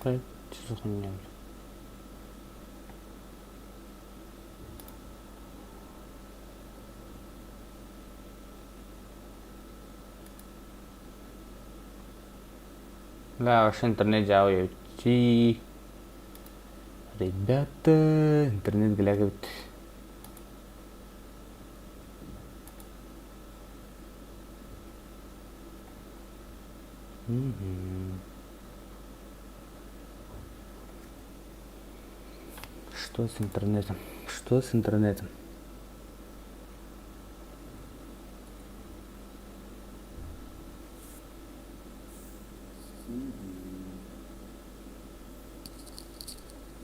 Да, вообще интернет дьаабы эбит. Ребята, интернет гэлээк эбит. Что с интернетом? Что с интернетом?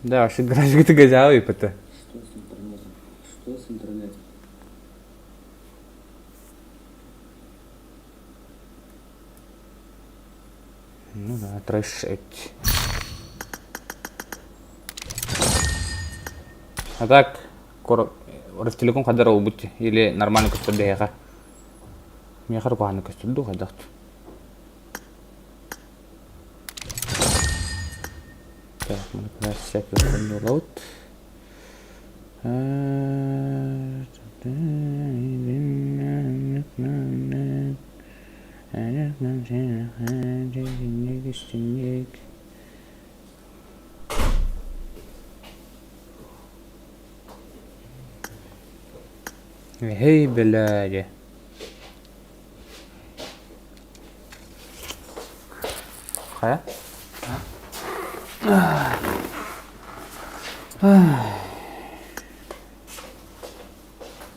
Да, вообще график газял и ПТ. Что с интернетом? Что с интернетом? Ну да, трэш эт. А так, Ростелеком хадара ылбыт или нормально көстөр биһиэхэ? Миэхэ куһаҕаннык көстөр дуу хайдах? Так, мы всякий лот. Эй, бля, Хайа?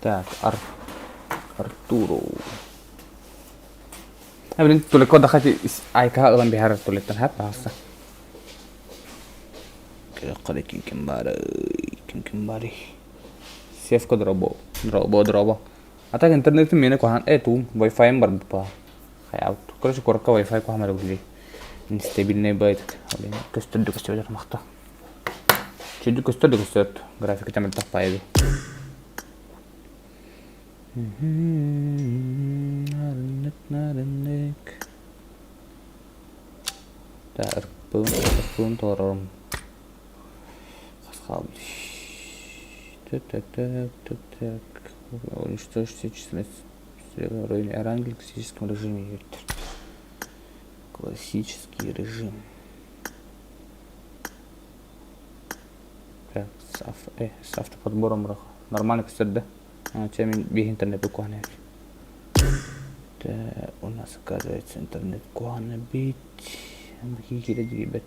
Так, Ар... Артуру. А, блин, тулекко дахати айка ылан биһар тулеттан хап пааса. Ким ким бары, ким ким бары. Севка дробо, дробо, дробо. А так интернетим миэнэ куһаҕан ээ туум Wi-Fi-м барбыт баа. Хайаабыт. Короче, куоракка Wi-Fi куһаҕан эрэ били. Нестабильный байт. Көстөр да көстөр махта. Чүдү көстөр да көстөр. Графика мөлтөх баайы. Нарыннык, нарыннык. Да, ырпын, ырпын толорорум. Хас хаалбыт. Так, так, так, так, так. Уничтожьте численность уровень Эрангель в классическом режиме. Классический режим. Так, с, ав... э, с автоподбором нормально көстөр да? А, чем биир интернет куһаҕан Да, у нас оказывается интернет куһаҕана бит. Киирэ диэбэт.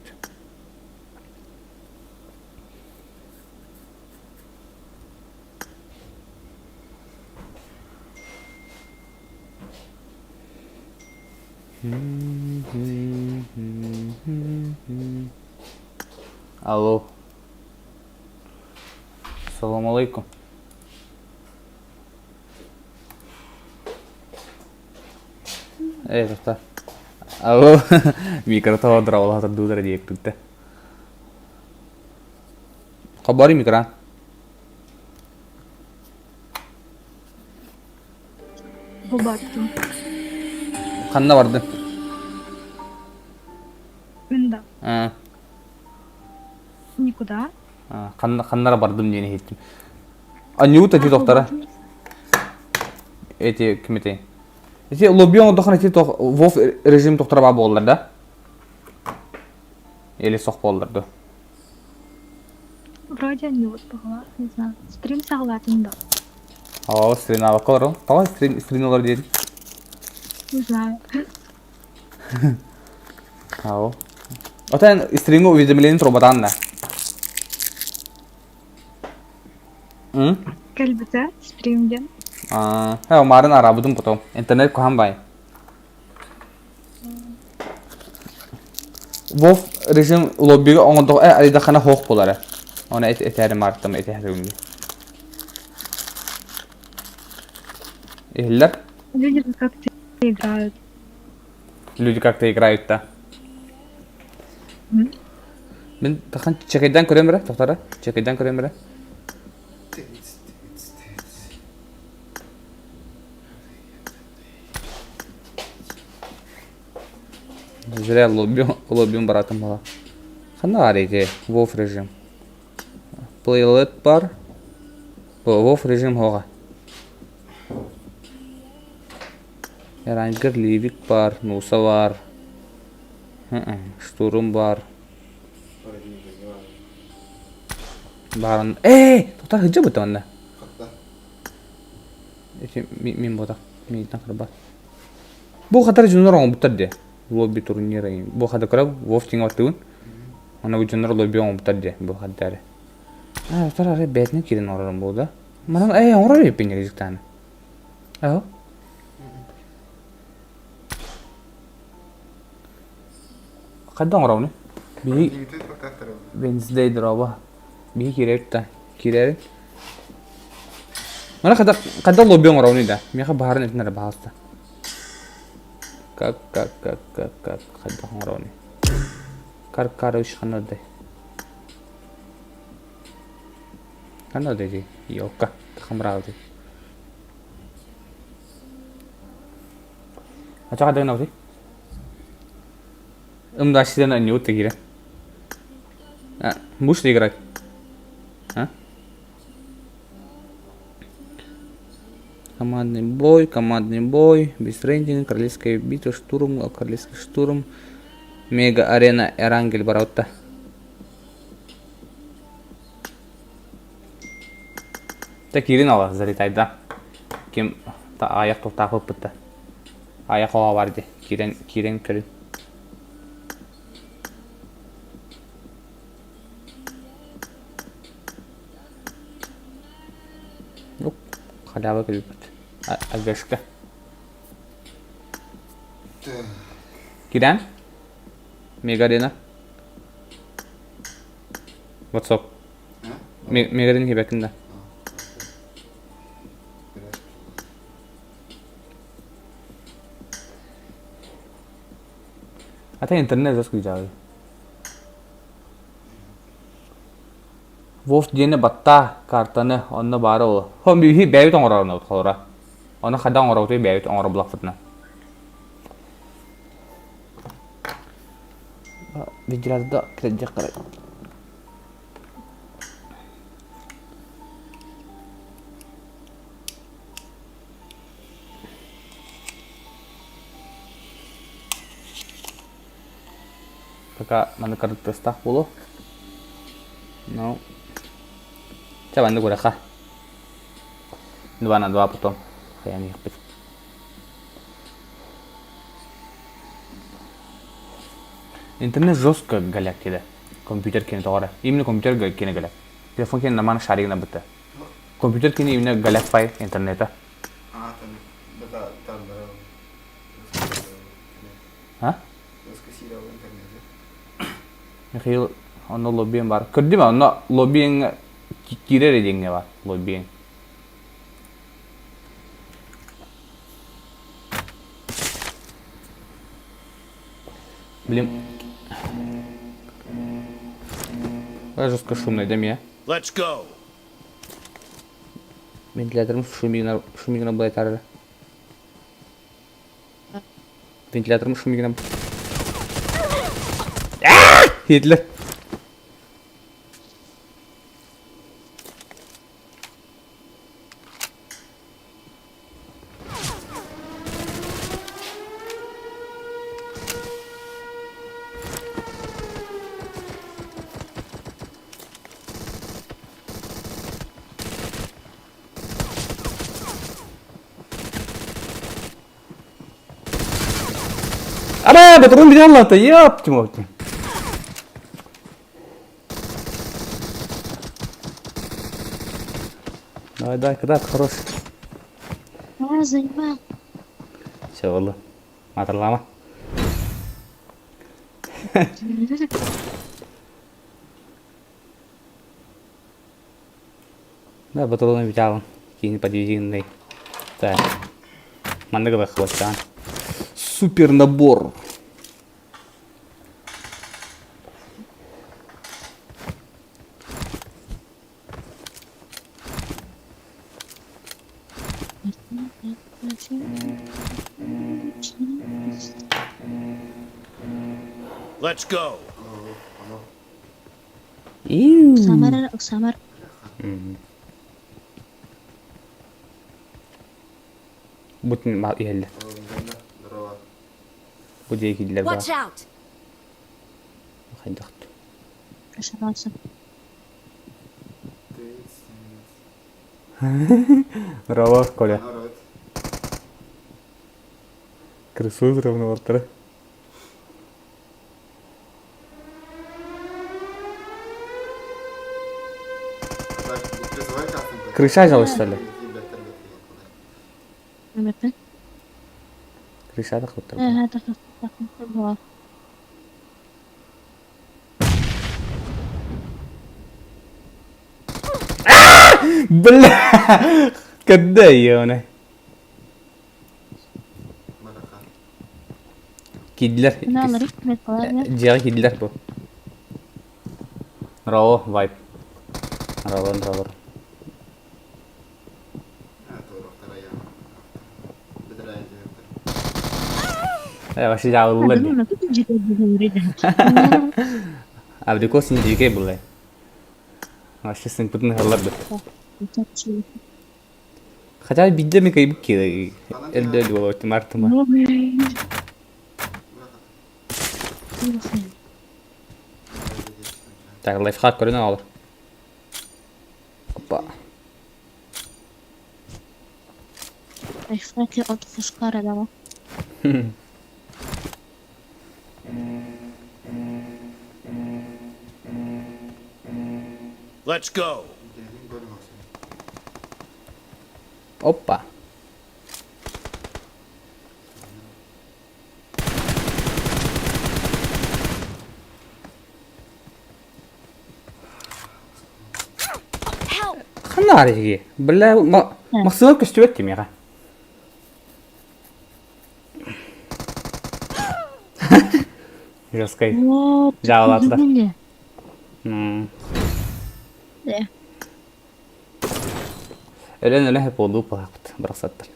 Алло. Салам алейкум. Эй, тоқта. Алло. Микро дровалатыр дуудара диэктүктэ. Хабары микро. Бу бардым. Ханна бардын? Мин да. А, Никуда. а, ханна ханнара бардым диэн иһиттим. Анньуут эти А, тохтара. бардым. Эти ким этэй? Эти лобби оҥордоххуна эти тох вов режим тохтора баа буоллар да? Или сох буоллар дуо? Вроде они вот была, не знаю. Стрим саҕалаатын да. Оо, стринабакка олорон. Тоҕо стрин стрин олор диэн? Не знаю. Ау. Отон стрингу уведомление турбатаан да? М? Кэлбитэ стрим диэн. Аа, марын арабытым потом. Интернет куһаҕан бай. Вов режим лоббига оҥордох э арыйдаххына хоох буолара. Оны этээри маартым этээри Иһиллэр? Люди как-то играют. Люди как-то играют-то. М? Мин тахан чекайдан көрөм эрэ, тохтора. Чекайдан көрөм эрэ. Зря лобби, лоббим баратым была. Ханна баар ити WoW режим? Плейлет бар. WoW режим хоҕа. Эрангер Ливик бар, Нуса бар. Штурм бар. Баарын... Ээ! Тоқтар сылдьа быта онно. Ити мин ботах. Миитин харбат. Бу хатар дьоннор оҥорбуттар дии. Лобби турнира. Бу хата кыра Вов тиҥ оттугун. Аны бу дьоннор лобби оҥорбуттар дии. Бу хаттары. Аа, тар ары бээтинэ киирэн оҥорорум буолда. Манан ээ оҥорор эбиппин дьиктааны. Аа. Хайда оҥоробун? Биһи Wednesday дороба. Биһи киирэбит да. Киирэбин. Мана хайда хайда лобби оҥоробун да. Миэхэ баһарын этин эрэ баһаалыста. Как как как как как хайдах оҥоробун? Кар карыш ханна да. Ханна да дии? Елка. Хамраалды. Ача хайда гынабытый? Ымдашиден не вот игре. А, будешь ли играть? А? Командный бой, командный бой, без рейтинга, королевская битва, штурм, королевский штурм, мега арена Эрангель Баротта. Та киирин ала залетайда. Ким та аяқ тоқтаақ бытта. Аяқ оға бар де. Киирен, киирен көрүн. Ну, халява кэлбит. Агашка. Киирэн? Мега арена. What's up? Мегарин кибэкин да. А интернет заскучал. Вов диэни баттаа картаны онно баара ол. Хом биһи бэйбит оҥорорун холора. Ону хада оҥоробутуй бэйбит оҥоро булахпытына. Вентиляторда кирэддьэх карай. Пока манна кырдьыктастаах буолуо. Ну, чэ маннык урэхха. Два на два потом хайаан иһиэхпит. Интернет жестко голяк киде. Компьютер кини тоҕо Именно компьютер кини голяк. Телефон кини нормально шаригына бытта. Компьютер кини именно голяк пай интернета. А? Михаил онно лоббиен бар. Көрдүм онно лоббиеҥ киирэр диэҥҥэ бар лоббиеҥ. Блин. Жестко шумный, да, меня? Let's go. Вентиляторым шумигына шумигына былай тарары. Вентиляторым шумигына. Хитлер. Ара, батарун биле аллата, ёптимопти. Давай, давай, когда ты хорош. А, заебал. Все, والله. Матарлама. Да, батарун биталын. Кини подъединный. Так. Манныгы хвостан. Супер набор. Let's go. Ыксаамар, ыксаамар. Бу иһэллэр. Бу диэки киирдилэр баар. Watch out! Хайдах Ошибался. Здорово, Коля. Крысу равновартара. Крыша жалыстали. Крыша да хотел. Бля! Кадайоне. Киирдилэр. Дьиэҕэ киирдилэр бу. Браво, вайп. Браво, браво. Э, вообще дьаабыллар дии. Абрикос индийкэй буллай. Вообще сыҥпытын ыһаллар да. Хотя биирдэ эмэ кыайбыт киһи эрдэ буолуо Мартыма. Так, лайфхак көрүнэн олор. Опа. Лайфхаки от Фушкара дава. Let's go. Опа. Help! Ханна баар эһиги? Бля, махсыгар көстүбэт кимиэхэ? Жесткай. Дьаалаатылар. Өлөн өлө буолуу палааппыт барахсаттар.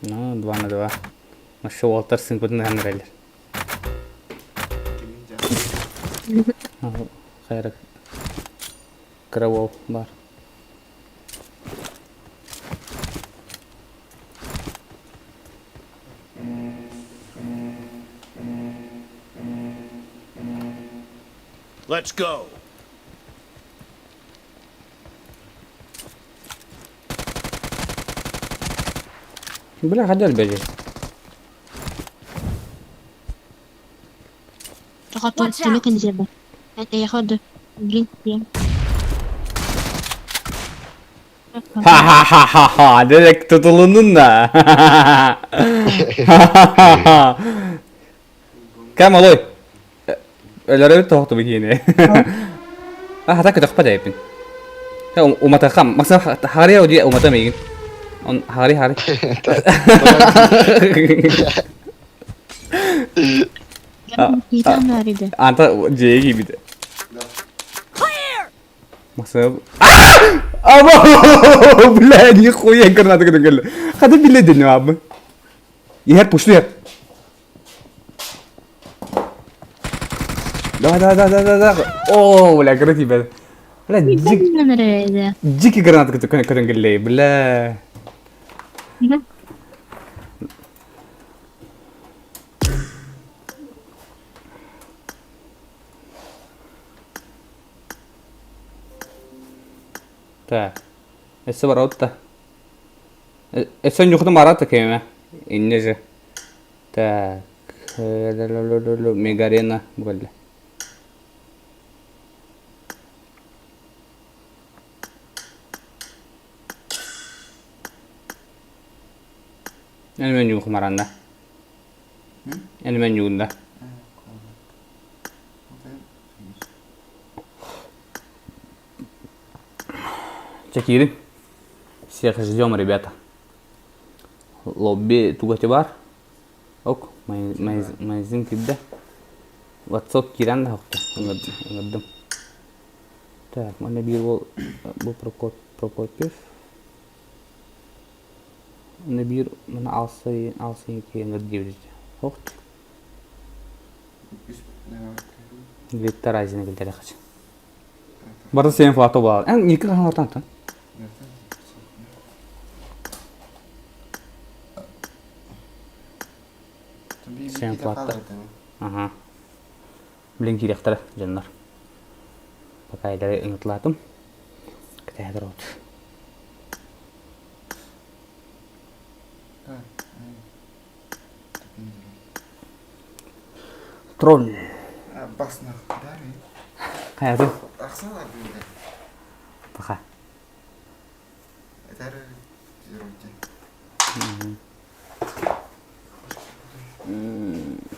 Ну, два на два. Вообще уолтар сыҥпытын ыһан эрэллэр. Хайра кыра уол баар. Let's go. Бля, хадьар бэдьэ. Watch out. Ха-ха-ха-ха-ха, direkt tutulundun да. Кэм малой. Өлөрөбүт тоһохтубут киһини. А хата көтөхпө дээппин. Уматахам. Максим хари оди умата миигин. Он хари хари. Анта дьиэ киирбит. Максим Аба, бля, нихуя граната гына кэллэ. Хата биле дэнэ абы. Иһэр пушту иһэр. Давай, давай, давай, давай, давай. О, бля, гранат ебать. Бля, дик, дикий гранат көтөн кэллэ, бля. Так. Өссө барабыт да. Өссө ньухутун барат да кэмэ. Инне же. Так. Мегарена буолла. Эн мен ньууху маранна. Эн мен ньуунда. Чэ киирин. Всех ждем, ребята. Лобби туга бар. Ок, магазин кирдэ. Ватсап киирэн да ыҥырдым. Так, манна биир уол бу Прокопьев. Манна биир мана алсай алсай киһи ыҥыр диэбит. Ох. Виктор Айзена кэлтэрэхич. Бары сен флато буолар. Эн екі хаһан ортан Сен флатта. Ага. Билин киириэхтэрэ дьоннор. Пока эдэри ыҥырталаатым. Кэтэһэ турабыт. Тролль. Хайатын? Пока.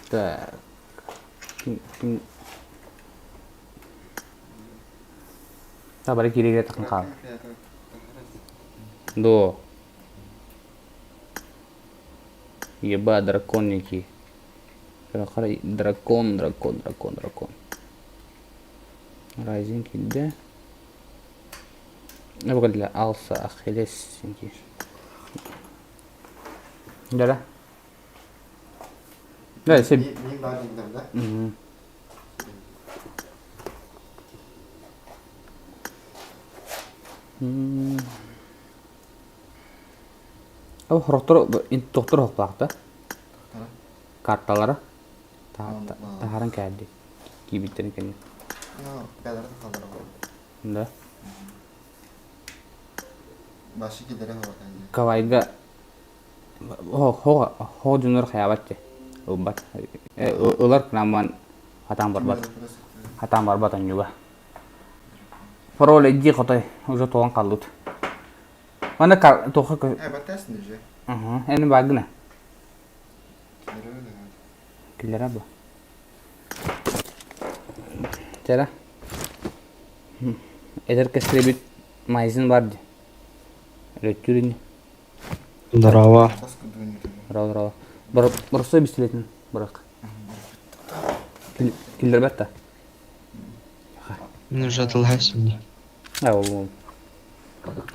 Так. Бары киригэ тахын хаал. До. Еба, драконники. Дракон, дракон, дракон, дракон. Райзен килде. Бу Алса Ахиллес Да-да. Да, сен. Ол хорохтор тохтор хоһпаахта. Карталара таһааран кээлди. Киибиттэрин кэннэ. Да. Кавайга хоо дьоннор хайаабат дии. Ылбат. Ылар кынамман хатаан барбат. Хатаан барбат онньуга. Пароль дии хотой уже туолан хаалбыт. Манна туохха Эн баагына. Киллэрэ бу. Тера. Эдэр кэскилэбит майзин бар дии. Өрөттүүр ини. Здорово. Здорово, здорово. Боростой бистилетин бырак. Киллербэт да. Мен уже атылһа А, ол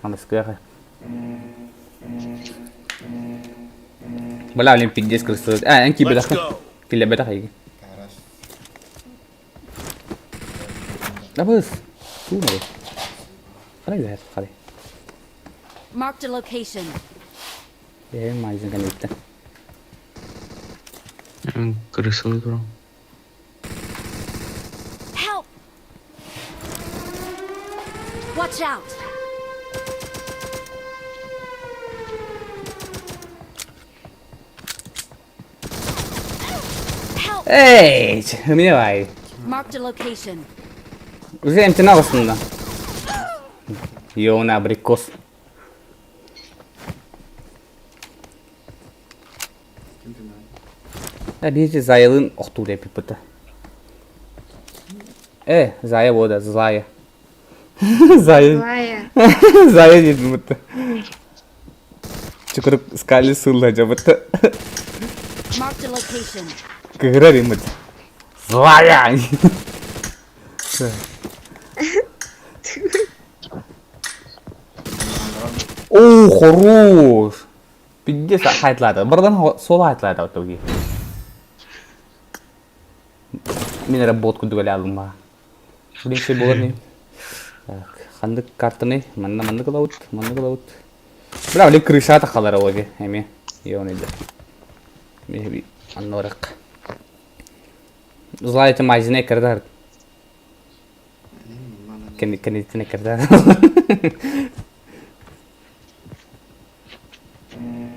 Аныскыаха. Бля, блин, пиздец крысылыт. А, эн Let's киирбэтэх. go. Киллэрбэтэх эйигин. Абыс. Туумары. Харай үһэр, харай. Marked a location. Бэйэм маайзын кэнниттэн. Крысылы туран. Help! Watch out! Help! Эй, мне бай. Marked a location. Уже эмтена оҕустунна. Йоуна абрикос. Биһиги Зайылын охтуур эпиппыта. Э, Зая буода, злая. Зая. Злая. Зая диэтим бутта. Чукурук скали сылла дьабытта. Marked a location. Кыгырар иммит. Злая! О, хорош! Пиздец, хайтлаата. Бардан соло хайтлаата оттоги. Мин эрэ бот курдук элэ алым Блин, буолар не. Так, ханнык картаны манна маннык ылабыт, маннык ылабыт. Бля, блин, крыша тахалар оги, эми. Ион иде. Меби аннорак. Злая майзине кырдар. Кенитине кырдар.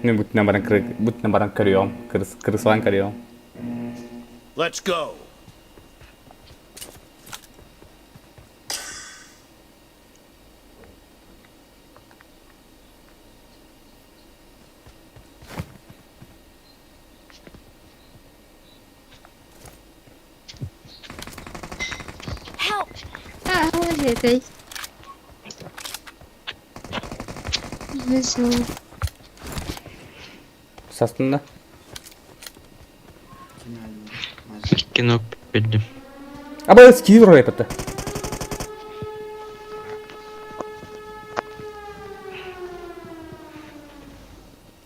Мен бүтүнөн баран бүтүнөн баран көрүөм. Кырыс кырысылан көрүөм. Let's go. Help! А, этой. Внизу. Састында. Кино педди. Аба скивер репетте.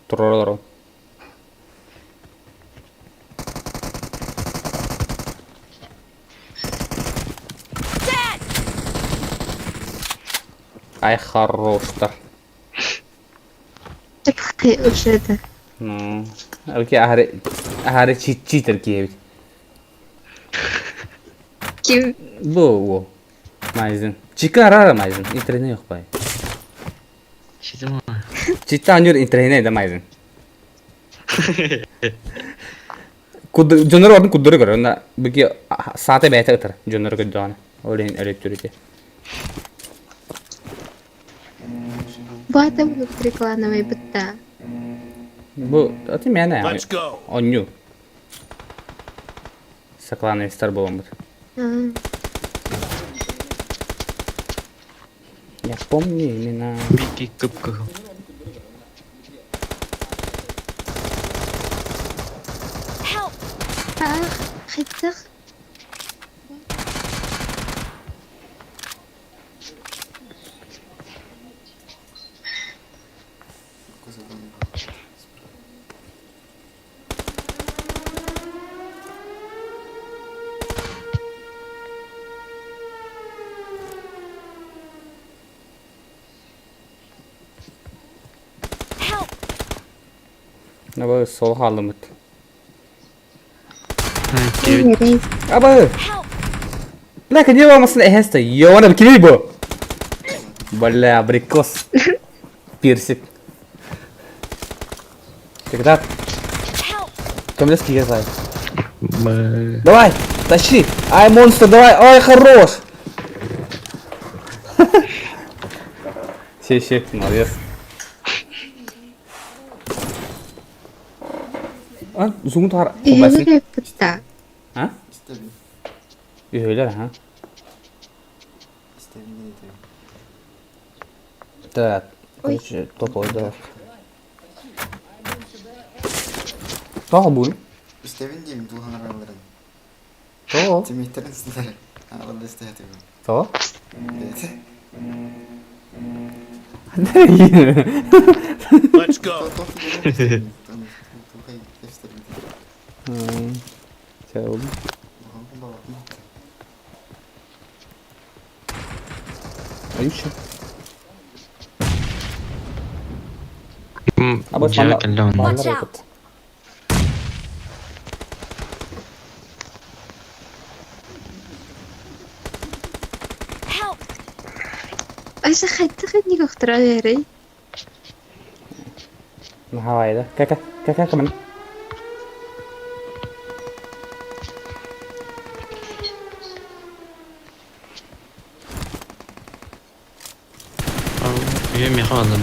Туроролоро. Ай хороштар. Уже Ну, окей, аһары аһары чит-читер киэбит. Ким? Бу уол. Майзын. Чика арара майзын. Интернет yok бай. Читим Читта анюр интернет да майзын. Куд дьоннор ордун куддары көрөр. Онна бүки саата бэйэтэ ытар. Дьоннор көрдөҕүнэ. Ол иһин өлөттүрүтэ. Бу ата внутриклановый бытта. Бу аты мээнэ Let's go. онньуу. Соклановецтар буоламмыт. Я помню имена. Бики кып-кыһыл. Help! Ах, хайдах? Help! Аба сол хаалымыт. Киэбит. Аба! Help! Бля, где вам основная Ёна, кими бу? Бля, абрикос. Персик. Тогда Help! Камлевский я знаю. Б. Давай, тащи! Ай, монстр, давай! Ай, хорош! Все, все, молодец. А, зуму тар. Үһүгэр бытта. А? Истэбин. Үһүлэр, ха. Истэбин диэн этэбин. Так, короче, топовый, да. Тоҕо буй? Истэбин диибин тугу саҥаралларын. Тоҕо? Тимиттэрин сытар. Аҕалла истээтим. Тоҕо? Бэйэтэ. Let's go. Туох истэбин. Туох истэбин. Чэ, Аюша. Абы Дьиэҕэ кэллэ онно. Watch out. Help! Ася хайдах инник охторон эрэй? Хавайда. Кака, кака кымын. Үйе миэхэ аҕаллым.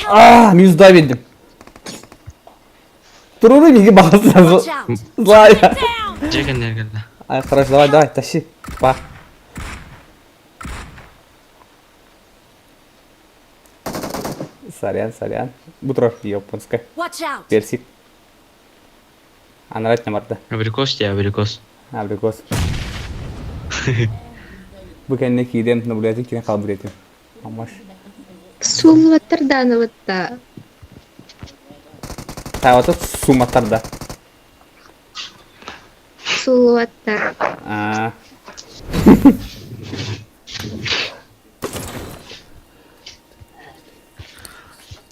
А, минус да бердим. Туруру миги бағасы. Watch out! Злая. Down! Дьиэ кэннигэр кэллэ. Ай, хорошо, давай, давай, тащи. Па. Сорян, сорян. Бутров японская. Watch out! Персик. Анарать не барда. Абрикос дии, абрикос. Абрикос. Бу кэннэ киирэн наблюдатель киирэн хаалбыт этим. Амаш. Сууллубаттар дааны бытта. Таабата суматтар да. Сууллубаттар. Аа.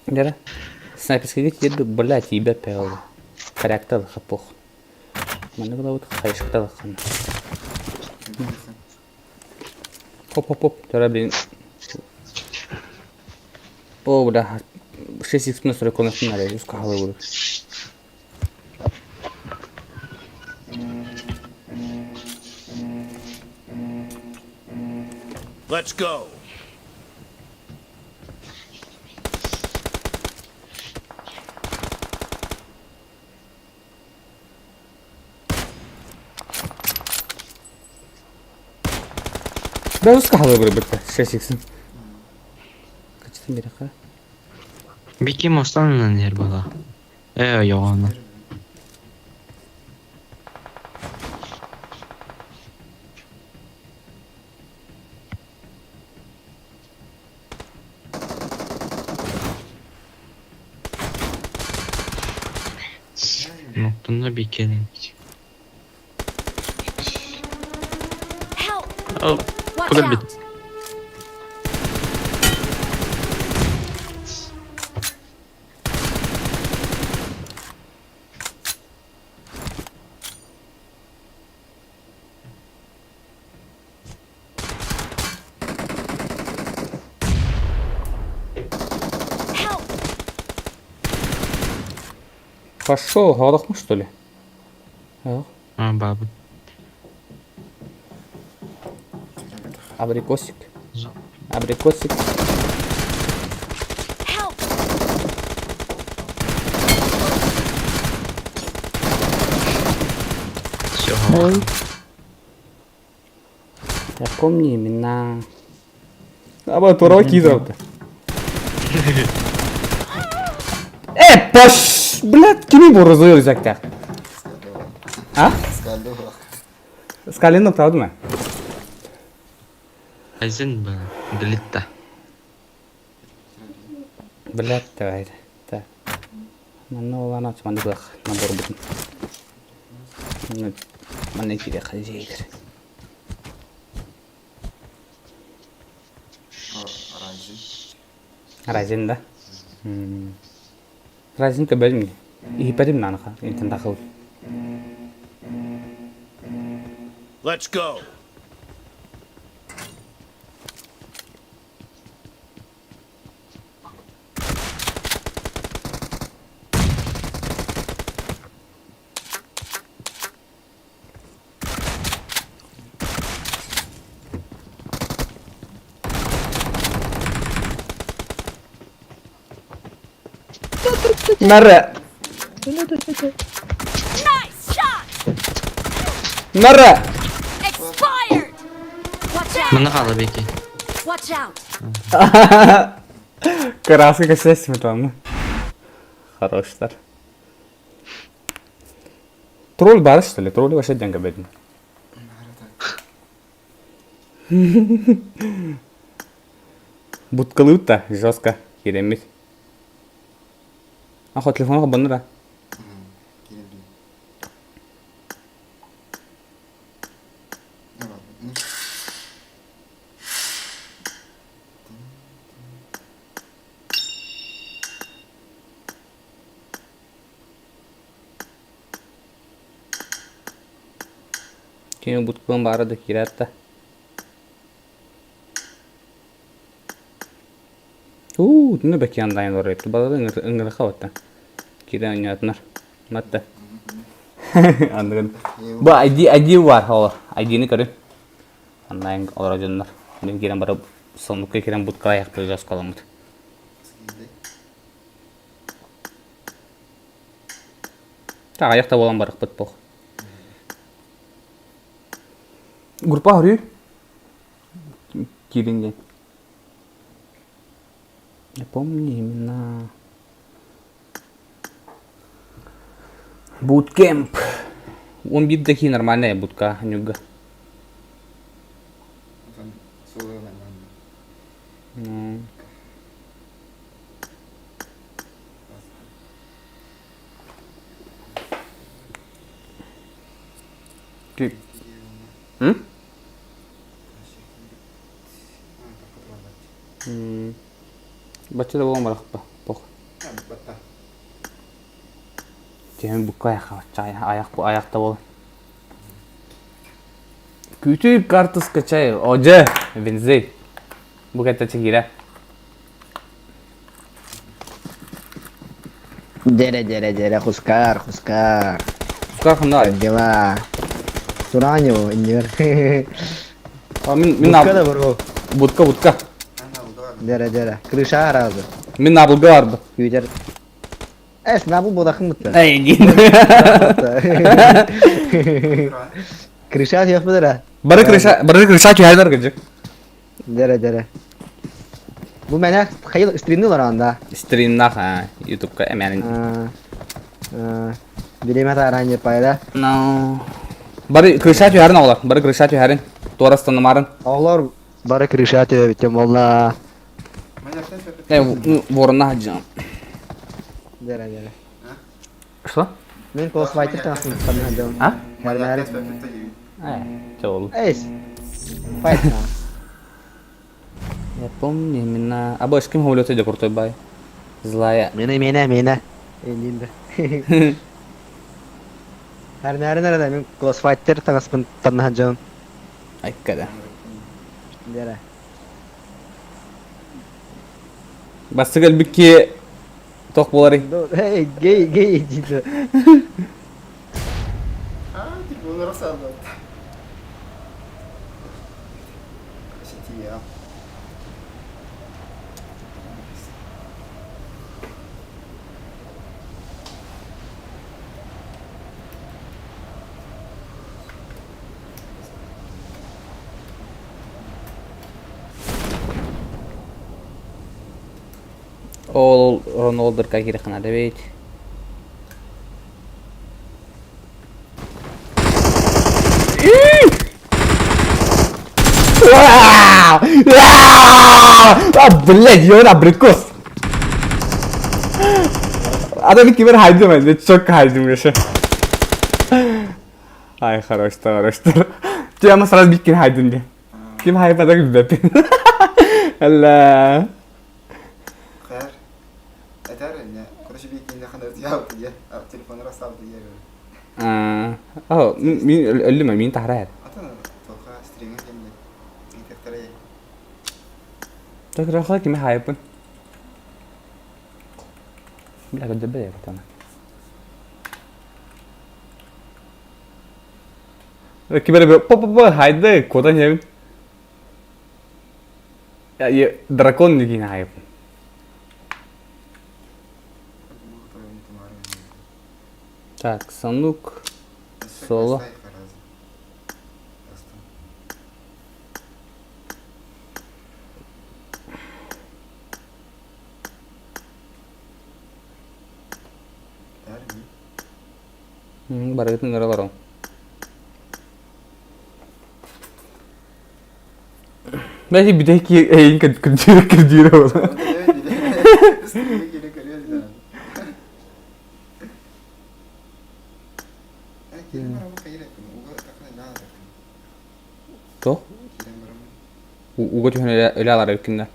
Дера. Снайперский еду, блядь, ебет пел. Характер хапох. Манна вот хайшкта хан. Хоп хоп хоп. Дера, блин. О, бля. 6 х на 40 на финале, ускахалы будут. Let's go. Да, ускахалы будут, 6 х. Качественно береха. Бики мостан иһэр буолла. Ээ, ойоҕоно. Ноктунна бикелин. Help! Ол Watch Куда бит? out! Пошел, горохну что ли? А, бабы. Абрикосик. Абрикосик. Help! Все. Ой. Я помню имена. А вот уроки завтра. Э, пош! Блядь, кими борозуyor uzakta? А? Скалин правда ма? Азин бы. Глитта. Блядь, давай. Так. Манна улана манна кылах набор бутун. Манна кире хажейдер. Разин да? Разин көбөлүм. Иһипэтим нанаха интен тахыл. Let's go. Нара! Nice shot! Нара! Expired! Watch out! Манна хаала Беки. Watch out! Краска касается там. Хороштар. Тролль бар, что ли? Тролль вообще деньги бедный. Буткалыта жестко херемит. Ахо телефон хабанра. Кини буткалын баара да киирээт да. Уу, түнэ бэкиан дайын олорор балары ыҥырыха батта. Киирэн оонньоотунар. Матта. Андыгын. Бу ID ID бар ол. ID-ни көрүн. Онлайн олорор дьоннор. Мин киирэн барып соннукка киирэн будка аяхпы жаскаламмыт. Так, аяқта болан барықпыт бұл. Группа көрүү. Киирин диэн. Я помню имена. Буткемп. Он бит такие нормальная будка, нюга. Ты... М? Бачча да буолан барахпа. Пох. Тиһэн букка аяқ аяқ аяқта бол. Күтүп картуска чай. Оже, бензей. Бу кәтә чигирә. Дере, дере, дере, Хускар, Хускар. Хускар хында. Как дела? Туранево, иннер. А мин мин Будка да бро. Будка, будка. Дере, дере. Крыша разы. Мин набылга барбы. Күтер. Эс, набыл бодахын бутта. Эй, не. Крыша yok budur Бары крыша, бары крыша чайнар гыжы. Дере, дере. Бу менә хайыл стримни бар анда. Стримнах, а, ютубка әмәнин. Билеме таранье пайда. No. Бары крыша түһәрин оҕолор, бары крыша түһәрин. Туорастаннымарын. Оҕолор бары крыша түһэбиттем болла. Э, ворона хаджан. Дере, дере. Что? Мен Close тасын хаджан. А? Хәрмәр. Э, чол. Эйс. Файт. Я помню имена. А больше кем говорю, ты крутой бай. Злая. Мене, мене, мене. Эндинде. Хәрмәр нәрәдә мин Close Fighter тасын хаджан. Айккада. Дере. Басыгал бикки. Тох буоларый? Эй, гей, гей диде. А, телефон рассадат. Сетия. Ол Ронолдерка кириэххэ наада эбит. А, блядь, я абрикос. Adamı kimer haydım ben çok haydım yaşa. Ай, хорош, хорош. Ты ама сразу биккин хайдым де. Ким хайпадаг бепин. Алла. Хэр. Этэр инне. Короче, биккин ханар диябыт дие. Телефон рассалды дие. Аа, мин өллүм мин тахара. Атын тоха стриминг кемде. Итектер. Так рахла ким хайпын. Бля, көддөбө я Кибер по по по хайды кодан ебин. Я дракон нигин хайпын. Так, Санук. Соло. Барыгытын ыралар ол. Бәлки бүтәки эйин кырдьыыр кырдьыыр ол. То? Уга түһэн өлө алар эбиккин да.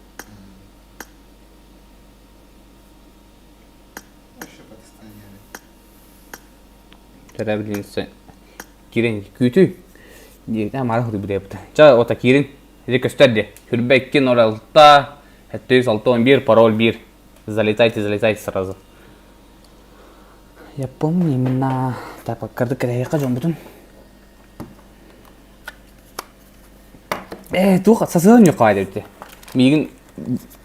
Төрөбүлүнсэ киирэн күүтүй диэбитэ маары хурбутуйабыт. Ча ота киирин ити көстөр дии. Хүрбэ 2 06 761 пароль 1. Залетайте, залетайте сразу. Я помню именно. Так, кырдык кэрэһиэххэ дьоммутун. Ээ, туох сасыан ньукаай диэбитэ. Миигин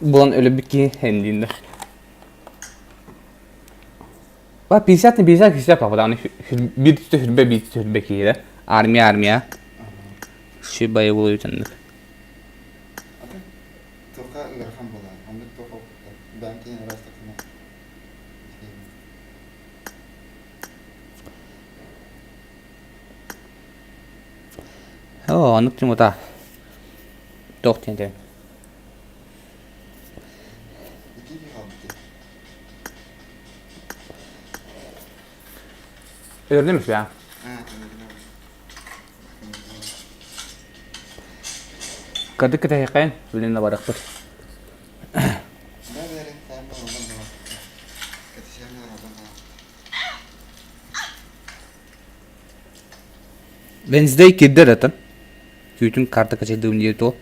булан өлөрбүт киһи эн диин да. Ба 50 на 50 50 папа биир түстэ хүрбэ биир түстэ хүрбэ киһи Армия, армия. Ши боевой үтэнник. Туха ыарахан буолар. Оннук туох бэйэм киһини ыраастатына. Оо, оннук тимута. Туох диэн Икки киһи хаалбыт. Өлөрдүм үсү Кырдык кэтэһиэххэйин, билин да барыахпыт. Да бэрин таам олорон буолар. Кэтисиэн олорон буолар. Wednesday кирдер этэн. Күүтүн карта качайдыым диye то.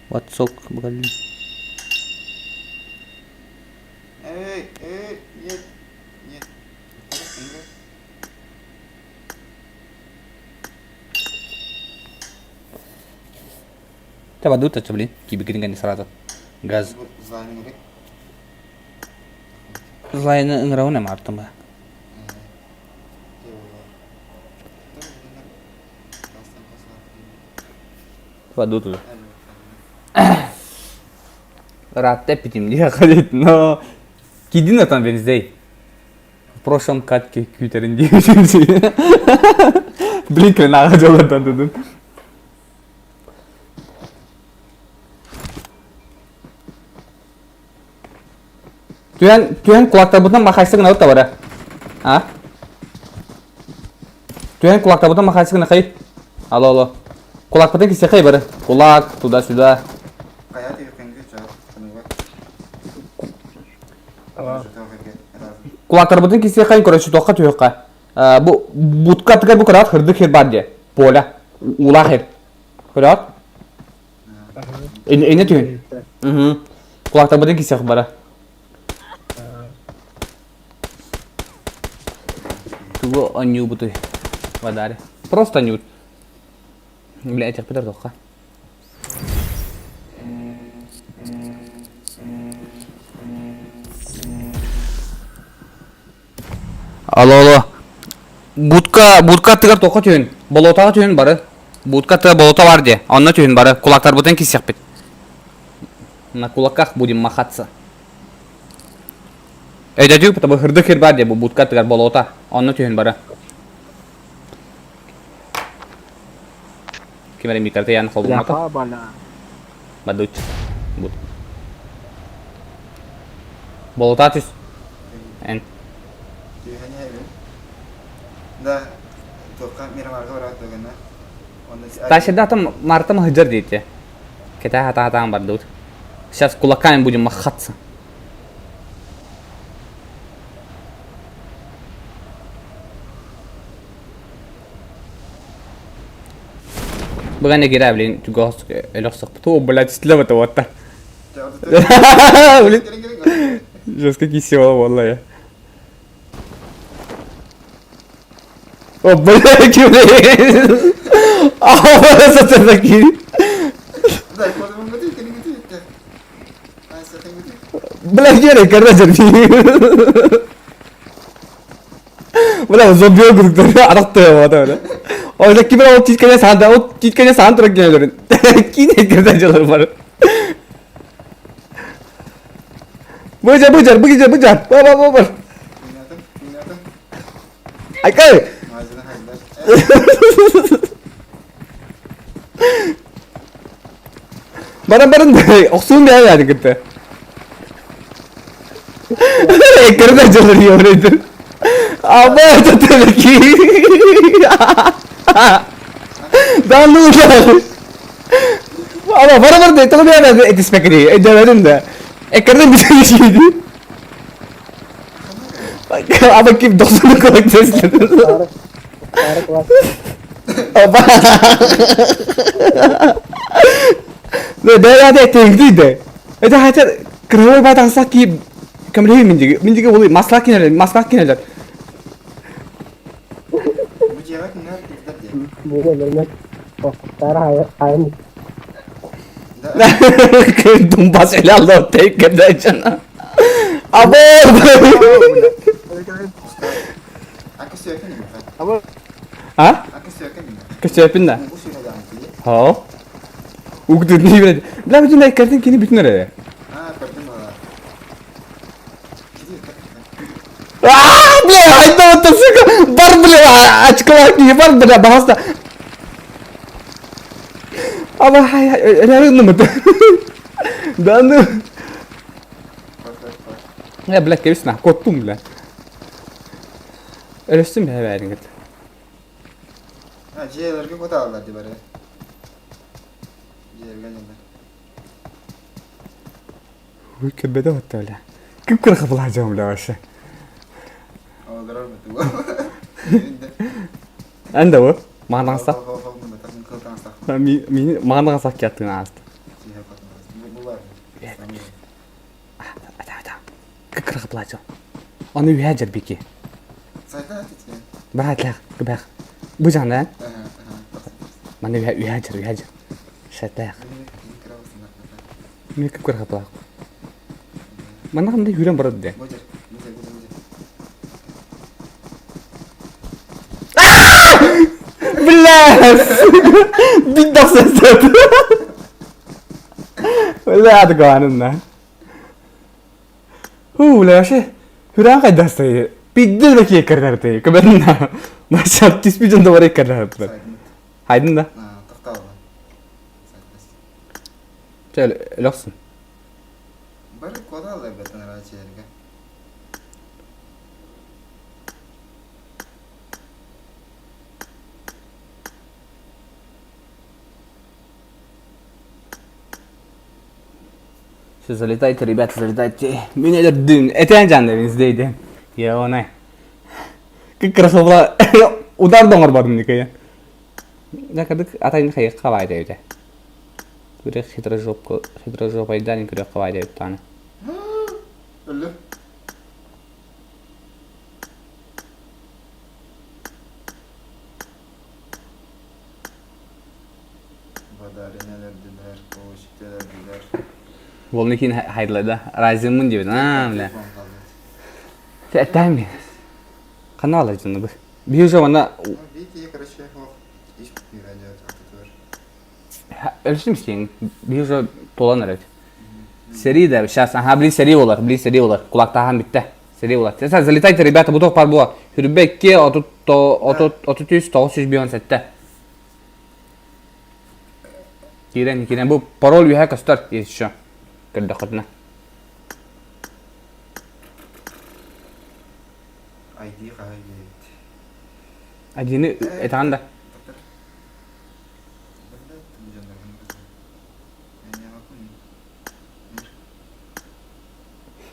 Ватсок букалли. Эй, эй, нет, нет. Та бадута блин, кибикин сразу. Газ. Злайны ыңырауына мартым ба. Бадута. Ратте питим дия ходить, но кидин там Wednesday. В прошлом катке күүтерин диye. Блин, кренаға жолдардан дедим. Түһэн, түһэн кулактарбытынан махайсы гына бара. А? Түһэн кулактарбытынан махайсы гына хай. Алло, алло. Кулакпытын кисе хай бары. Кулак, туда-сюда. Кулактарбытын кисе хай, короче, тоққа түйөкка. Бу бутка тыгар бу карат хырды хер бар де. Поля. Ула хер. Көрөөт? Инне түһүн. Кулактарбытын кисэх бара. Тугу онньуубутуй? Бадари. Просто онньуубут. Бля, этихпит ортохха. Алло, алло. Будка, будка аттыгар туохха түһүн? Болуотаҕа түһүн бары. Будка аттыгар болуота бар дии. Онно түһүн бары. Кулактарбытын киссиэхпит. На кулаках будем махаться. Өйдөтүү потому хырдык хир бар дии бу будка аттыгар болуота. Онно түһүн бары. Ким эрэ микрота ян холбоммото. Бадыч. Бут. Болута түс. Эн. Түһэн иһэбин. Да, туохха Мирамарга бараат догана. Тащеда там Марта махыдьар диэти. Кэтээ хатаатаан бардыбыт. Сейчас кулаками будем махаться. Бүгін эгерэ, блин, түгос өлөх О, блядь, слева то вот так. Блин. Жестко кисела, валла О, блядь, блин. А, это такие. Бля, герэ, короче, Бля, зомби курдук арахтыа буолла бля. Ол ким эрэ ол тиискэне саан ол тиискэне саан турар генелерин. Киин кирден дьалар бар. Быжар, быжар, быжар, быжар. Ба ба ба ба. Айкай. Баран баран охсуун бэйэ яады кытта. Эккирден дьалар йорейдер. Аба это телеки. Да ну да. Ама бара бар да тоҕо бэйэ этиспэкири өйдөөбөтүм да. Эккирден бүтүн ишийди. Аба ким дохсуну кылык теслedi. Аба. Бэйэ этиңди Это хотя кыргый батаңса ки кемлеһи миндиги миндиги ол маслак кинелер маслак кинелер. Бу дьиэҕэ кинилэр кыргыздар диэн. Дунбас эле тейкерде Або! А? Көсөпүн да. Хоо. Угдүр не билет. Бля бүтүн эккердин кини бүтүн эрэ. Аа, бля, айда вот сука, бар, бля, очколар не бар, бля, баста. Аба, хай, хай, реально мы. Да ну. Я, бля, кебис на, коттум, бля. Өлөстүм бля, бәрин кет. А, дьиэлэргэ кутааллар ди бары. Дьиэлэргэ дьоннор. Ой, кебеде отта, бля. Ким кырха булажам, бля, вообще. Олорор бутугу. Эн да бу? Маанаңса. Ми маанаңса кеттин ааста. Ата, ата. Кырха булажам. Аны үһә жербики. Баат кыбах. Бу жана. Маны үһә үһә жер, үһә жер. Шатах. Ми кырха булак. Мана кандай хүрен барат де. Бля! Бит Бля, адгаанын Ху, бля, вообще хүрэн хайдастай. Биддер беки эккердерти. Көбөрүнна. Маша түспү жонда бар эккердерти. Хайдын да. Чел, өлөксүн. Бары кодалар бетен рачерге. Все, залетайте, ребята, залетайте. Меня дын. Это жан издейди. Я она. Как красота. Удар доңор бардым никая. Да кадык атайын хайыкка баайда эбитэ. Күрэх хитрожопка хитрожопайдаан күрэххэ баайда эбит даҕаны. Өллө. Бадарин өлөрдүлэр, Коучты өлөрдүлэр. Волны кин хайдылада. Разиммын диэбит. Аа, бля. Эттээн Ханна алар дьону бу? Биһи уже манна Видите, короче, ох, иш Өлсүм сиэн. Биһи уже туолан эрэр. Сэрии да, сейчас, ага, блин, сэрии болар, блин, сэрии болар. Кулактааһан бүттэ. Сэрии болар. Сейчас залетайте, ребята, бу туох бар буо. Хүрбэ 2, 33, 957. Киирэн, киирэн. Бу пароль үһэ көстөр, еще. Көрдөххүтүнэ. ID хаһай диэбит. ID-ни этэҕин да?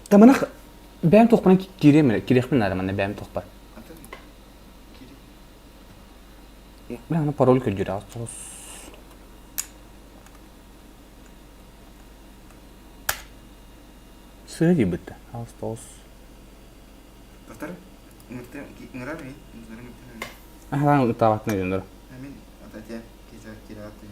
Да манах бэйэм туохпунан киириэм эрэ, киириэхпин наада манна бэйэм туохпар. Бля, аны пароль көрдүүр аҕыс Сыа диэбит да, аҕыс тоҕус. Доктор, ыҥырар ми? Аһаан ытаабатын өйдөнөр. Мин ататя киса кирааты.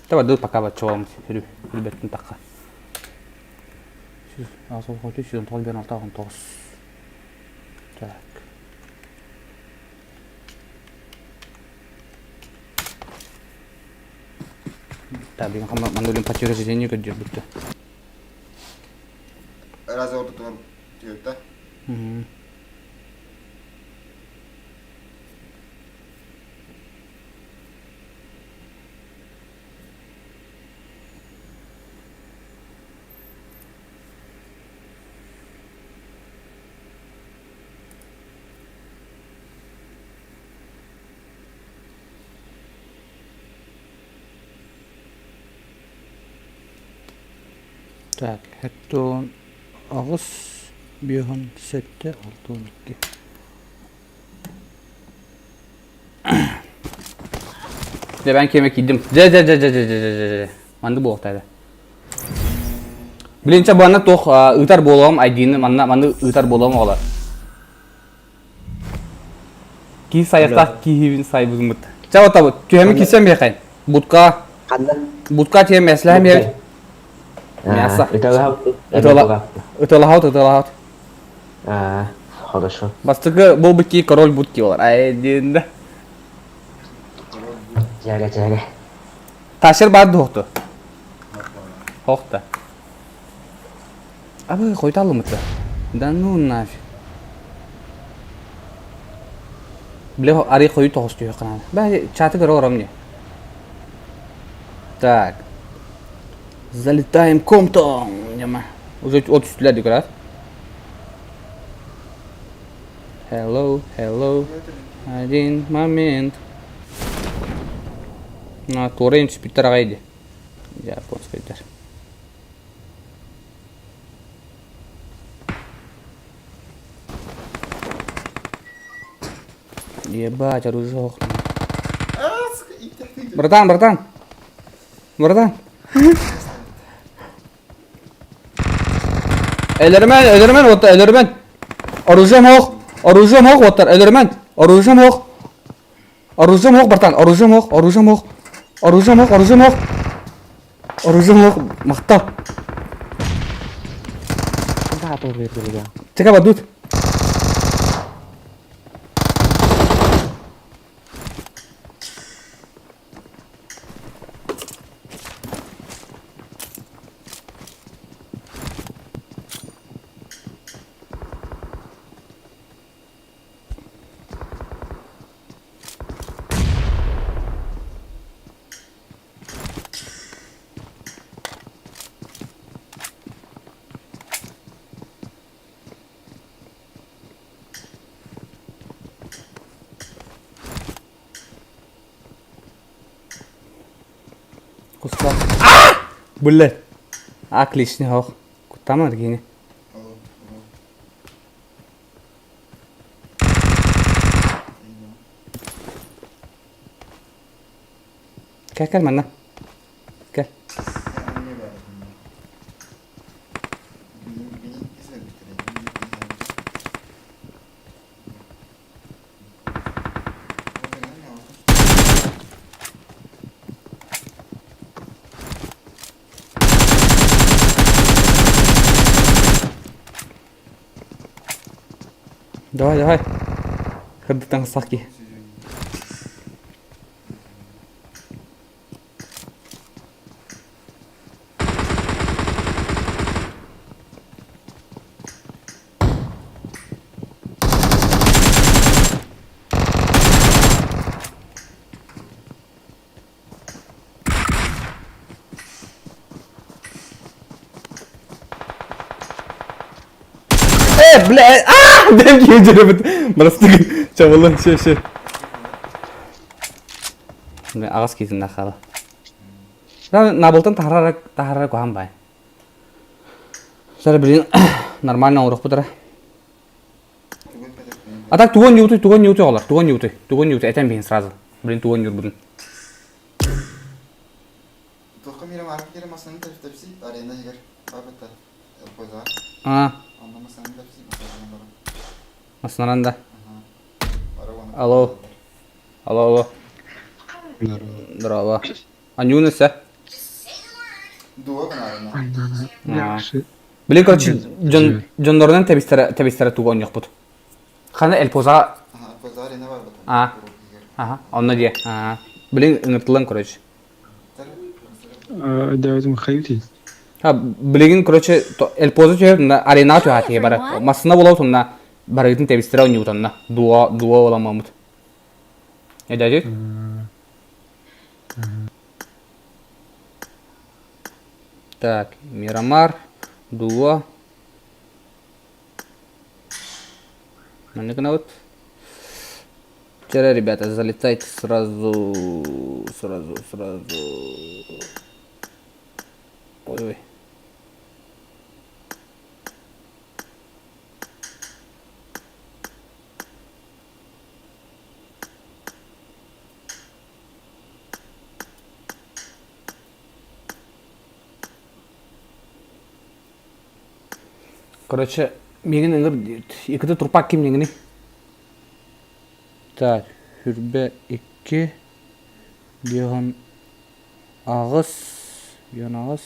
Давай, ду пока баччалам хүрү хүрбэттин тахха. 106 1 6 19. Так. Так, билин манна подтверждение көрдөрбүттэ. Раз ордутугар түөртэ. Так, хэттон аҕыс биэһон сэттэ алтан икки. Дьэ, ben киэмэ киирдим. Дьэ, дьэ, дьэ, дьэ, дьэ, дьэ, дьэ, дьэ. Манды буолуохтаах. Билинчэ буанна туох ыытар буолуом айдиины манна манны ыытар буолуом оҕолор. Кии сайыктаах киһибин сайбызмыт. Чэ отабыт. Түһэми кисем биэхэй. Будка. Ханна? Будка тиэм мэслэһэм биэбит. Мясо. Ыталаһаут, ыталаһаут. А, хорошо. Бастакы буолбут кии король будки болар. Ай, диэн да. Дьээгэ, дьээгэ. Ташер бар дуохту. Хохта. Абы хойуталымыты. Да ну нафиг. Бля, ари хойут тоҕус түһүөх канаана. Бә, чаты көрө олором не. Так. Залетаем комтон. Няма. Уже от үстүлэр декорат. Hello, hello. Один момент. На туора түспүттэр аҕай ди. Японскайдар. Ебать, оружие. Братан, братан! Братан! Өлөрүмэн, өлөрүмэн, вот өлөрүмэн. Оружием ох, оружием ох, вот өлөрүмэн. Оружием ох. Оружием ох, братан, оружием ох, оружием ох. Оружием ох, оружием ох. Оружием ох, махтал. Чека бадут. Куска. Булле. А клишни хох. Куттамар кини. Кэл кэл манна. Кэл. Давай, давай. Кырдыктан сах ки. Э, бля, а, дэм киһи Барастыгын чабылын, ше, ше. Аҕас киитин хаала. Набылтан таһарара таһарара куһаан бай. Сара блин нормально оҥоруохпут эрэ. А так тугун ньуутуй, тугун ньуутуй оҕолор, тугун ньуутуй, тугун ньуутуй, этэн биһин сразу. Блин, тугун ньуурбутун. Туохха мира марка кире масаны тэпси арена игер бабыта ЛПЗ. А. Онно масаны тэпси масанан бара. Масанан да. Алло. Алло, алло. Здорово. Анюна сэ. Дуо гынаарына. Блин, короче, дьон дьоннорунан тэбистэрэ тэбистэрэ тугу оонньуохпут. Хана Эльпоза Эльпоза арена бар А. Аха, онно диэ. Аа. Блин, ыҥыртылан, короче. Дядя Михаил. А, билигин, короче, Эльпоза түһэр, мына арена түһаатыйа бара. Массына буолабыт, онно барыгытын тэбистэрэ оонньуубут онно. Дуо, дуо оламмаммыт. Э, дядя? Так, Мирамар, Дуо. Маннык гынабыт. Вчера, ребята, залетайте сразу, сразу, сразу. Ой-ой. Короче, миигин ыҥыр иккитэ турпак кимниҥиний? Так, хүрбэ икки, биэһон аҕыс, биэһон аҕыс,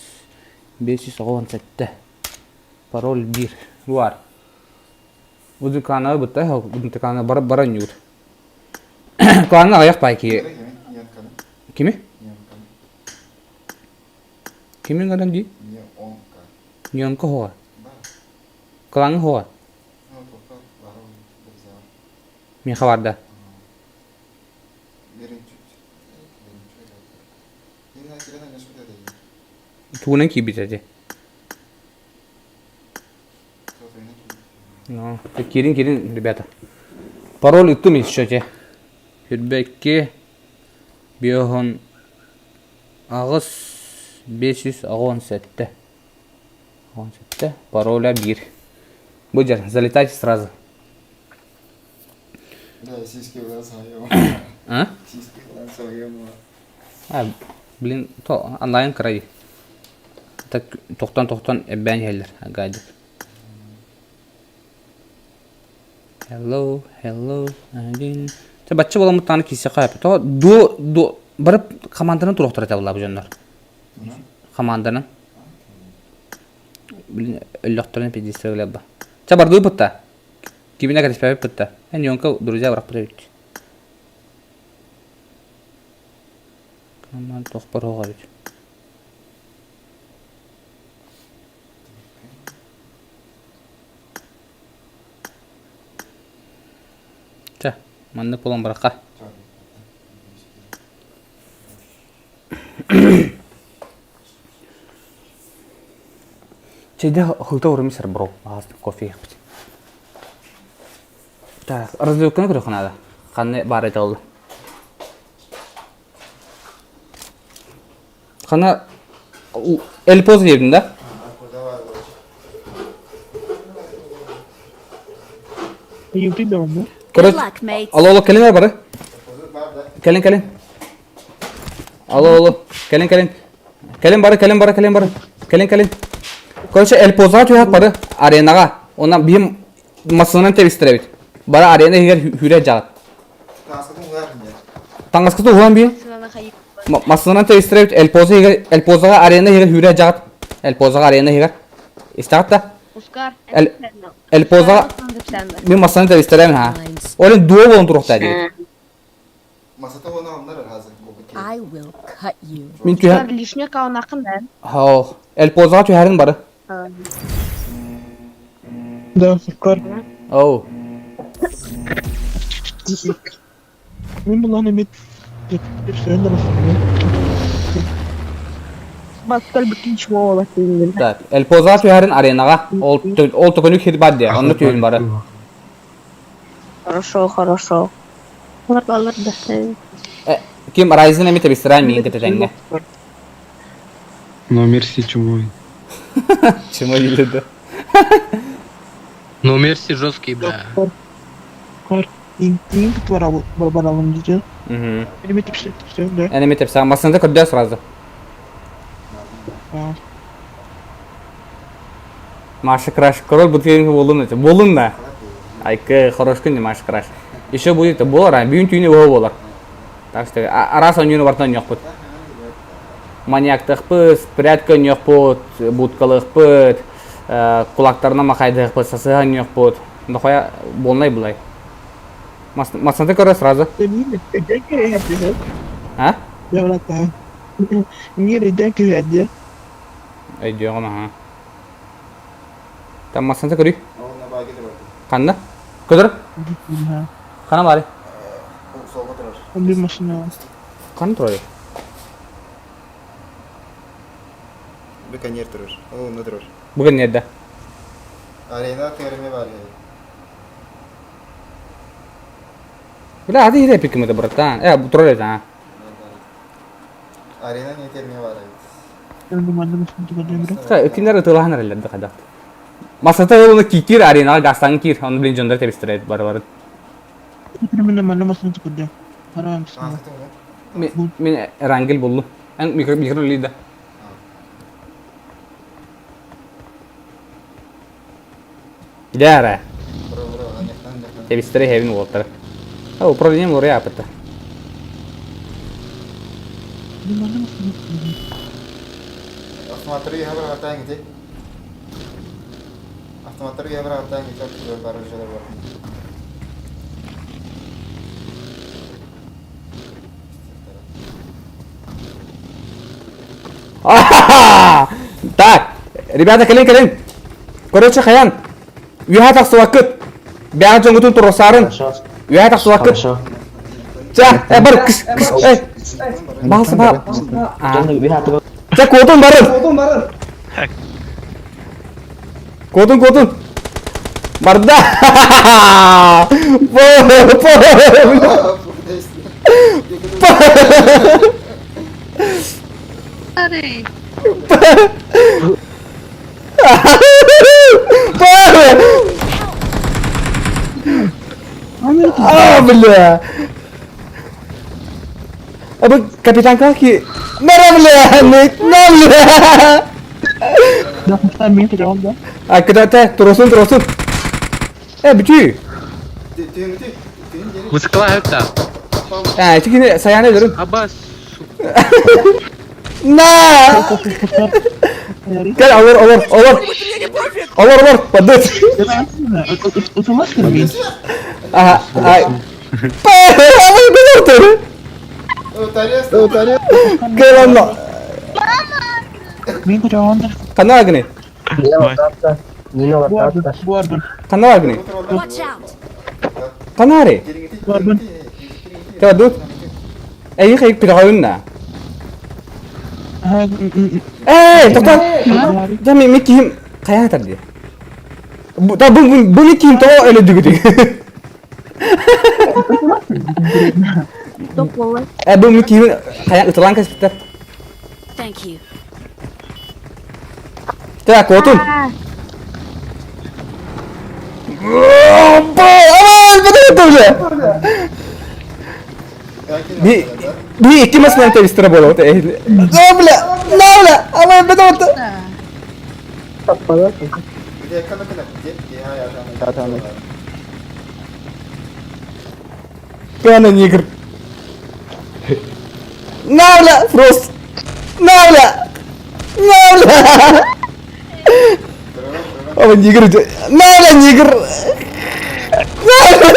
597. Пароль биир. Бар. Музыканы бытта, музыканы бар бара ньуур. Клаҥҥа аҕыйах паай киһи. Кими? Кими ыҥыран дии? Ньонка хоҕа. Клаҥҥа хоҕа. Миэхэ барда. Тугунан киирбитэ ити? Ну, киирин, киирин, ребята. Пароль ыттым еще те. Хүрбэкки биоһон аҕыс 587. 17. Пароля биир. Бу дьэр, залетайте сразу. Да, сиськи улан своем. А? Сиськи улан своем. А, блин, то онлайн край. Так тохтон-тохтон эббээн иһэллэр гайдык. Hello, hello, один. Те бачча буоламмыт даҕаны киирсэххэ сөп. Тоҕо дуо дуо бары хамаанданан туруохтара этэ буолла бу дьоннор. Хамаанданан. Блин, өллөхтөрүнэ пиздец ба. Чэ бардыбыт да. Киминэ кэтэспэппит да. Эн Йонка друзья бырахпыт эбит. Команд тохпор оҕо эбит. Чэ, маннык буолан барахха. Чэйдэ хылта урумисар бро, аас кофе иһэхпит. Так, развилканы көрүөххэ наада. Ханна баар этэ ол? Хана Эльпоз диэбин да? Good luck, mates. Алло, алло, кэлин бары. Кэлин, кэлин. Алло, алло. Кэлин, кэлин. Кэлин бары, кэлин бары, кэлин бары. Кэлин, кэлин. Короче, Эль Позаҕа түһэт бары аренаҕа. Онно биһим массыынанан тэбистирэбит. Бары арена иһигэр хүүрэ дьаҕыт. Таҥаскытын уһуан биһим. Массыынанан тэбистирэбит Эль Поза иһигэр, Эль Позаҕа арена иһигэр хүүрэ дьаҕыт. Эль Позаҕа арена иһигэр. Истэҕит да? Эль Эль Позаҕа мин массыынанан тэбистирэбин ха. Ол дуо буолан туруохтаа диэбит. I will cut you. Мин түһэн... Оо, Эль Позаҕа түһэрин бары. Да, Суккар. Оу. Мин булан эмит Так, Эль Позаҕа түһэрин аренаҕа. Ол ол төкөнүк хир бар диye. Онно түһүн бары. Хорошо, хорошо. Алар да. Ким Райзен эми тэбистирэн миин кытытэҥҥэ. Но мерси чумой. Чумой биледі. Но мерси жесткий, бля. Энеми тепсәң масында көрдө сразу. Маша Краш, король бутылки болун это. Болун да. Айкы, хорош күн Маша Краш. Еще будет болар, а бүгүн түүнү боо болар. Так что арас ойнууну бартан ойнуохпут. Маньяктыхпыт, прятка ойнуохпут, будкалыхпыт, кулактарына махайдыхпыт, сасыһа ойнуохпут. Нохоя болнай булай. Масанты көрө сразу. А? Өйдүөҕүм аха. Там масанты көрүй. Ханна? Көтөр. Хана баары? Ханна турар? Беконер турар. Ол онно турар. Бүгүн нерде? Арена терме бар. Бля, аты ире пикмede братан. Э, турар это, а. Арена не терме бар. Кинер ытылахан эрэллэр да хадах. Масата олуна кикир аренаға гастан кир, оны блин жондар тебистирет бар бар. Мен рангел болду. Эн микро микро лида. Дяра. Тебистире хевин уолтар. А управление лоря апыта. Автоматтары иһэ бараҕаттаан ити. Автоматтары иһэ бараҕаттаан ити бар бар. Так, ребята, кэлин, кэлин. Короче, Хаян, үөһэ тахсыбаккыт. Бэҕэ дьоҥҥутун туруорсаарын. Үөһэ тахсыбаккыт. Чэ, э, бар, кыс, кыс, э. Баалса, баа. Чэ, куотун барын. Куотун, куотун. Барда. По, по. Арей. А, бля! А бу капитан Клаки... Нара, бля! На, бля! А, когда те, туросун, туросун! Э, бүтүү! Высокла это. А, ити кини саяны өлөрүн. Абас. На! Кел, олор, олор, олор! Олор, олор, поддут! Ага, ай. Кел онно. Ханна агни? Ханна агни? Watch out! Ханари? Тадут? Эйи хайык пирҕаүнна. Эй, тоқтоо! Да ми ми киһим хайаатар дии. Да бу бу ми киһим тоҕо өлөдүгүтүй? Э бу ми киһим хайа ытылаан кэспиттэр. Thank you. Так, куотун. Уже. Би Би икки масынан тэбистэрэ буолабыт. Да, бля! Да, бля! Ама бэдэ Кана негр. На, бля, Фрост. На, бля. На, бля. Ама негр. На, бля, негр. На, бля.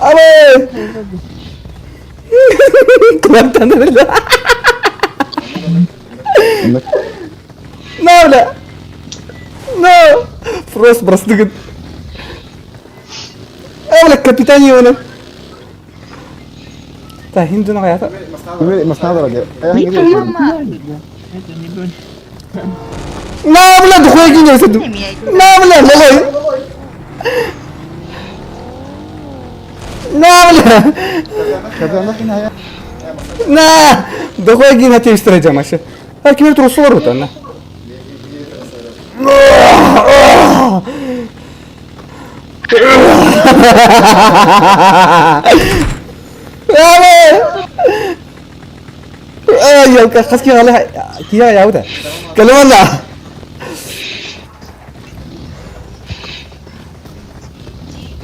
Ама. Кулактан бля. На, бля. На. Фрост бырастыгын. А, бля, капитан Иванов. Та хин дьоно хайата. На, бля, духуя кине саду. На, бля, лолой. На, бля. На, духуя кине текстра жамашы. А кимер турсулар бут на. Елка, хас киһи киһи аябыта. Кэлэмэнна.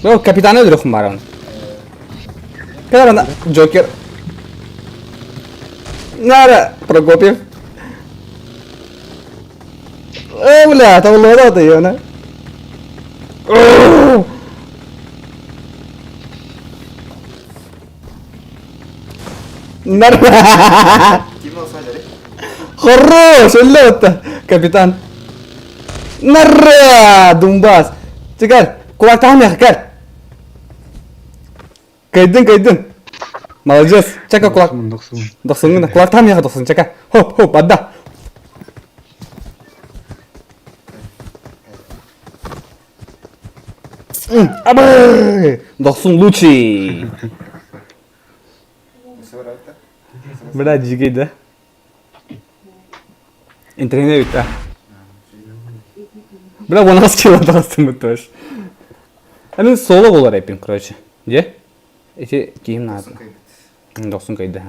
Ну, капитаны өлөрөхүм барабын. Кэлэмэнна, Джокер. Нара, Прокопьев. Э, бля, там лода-то, ёна. Хорош, өллө капитан. Нара, Дунбас. Чекар, кулактаһын меха, кел. Кайдын, кайдын. Молодец. Чека кулак. Дохсуҥҥун. Кулактаһын меха дохсун, чека. Хоп, хоп, адда. Абы! Дохсун лучший. Бля, дьигэй да. Интернет бүттэ. Бля, 10 кило тастым тоже. А мен соло болар эпин, короче. Де? Эти киим надо. Дохсун кайда.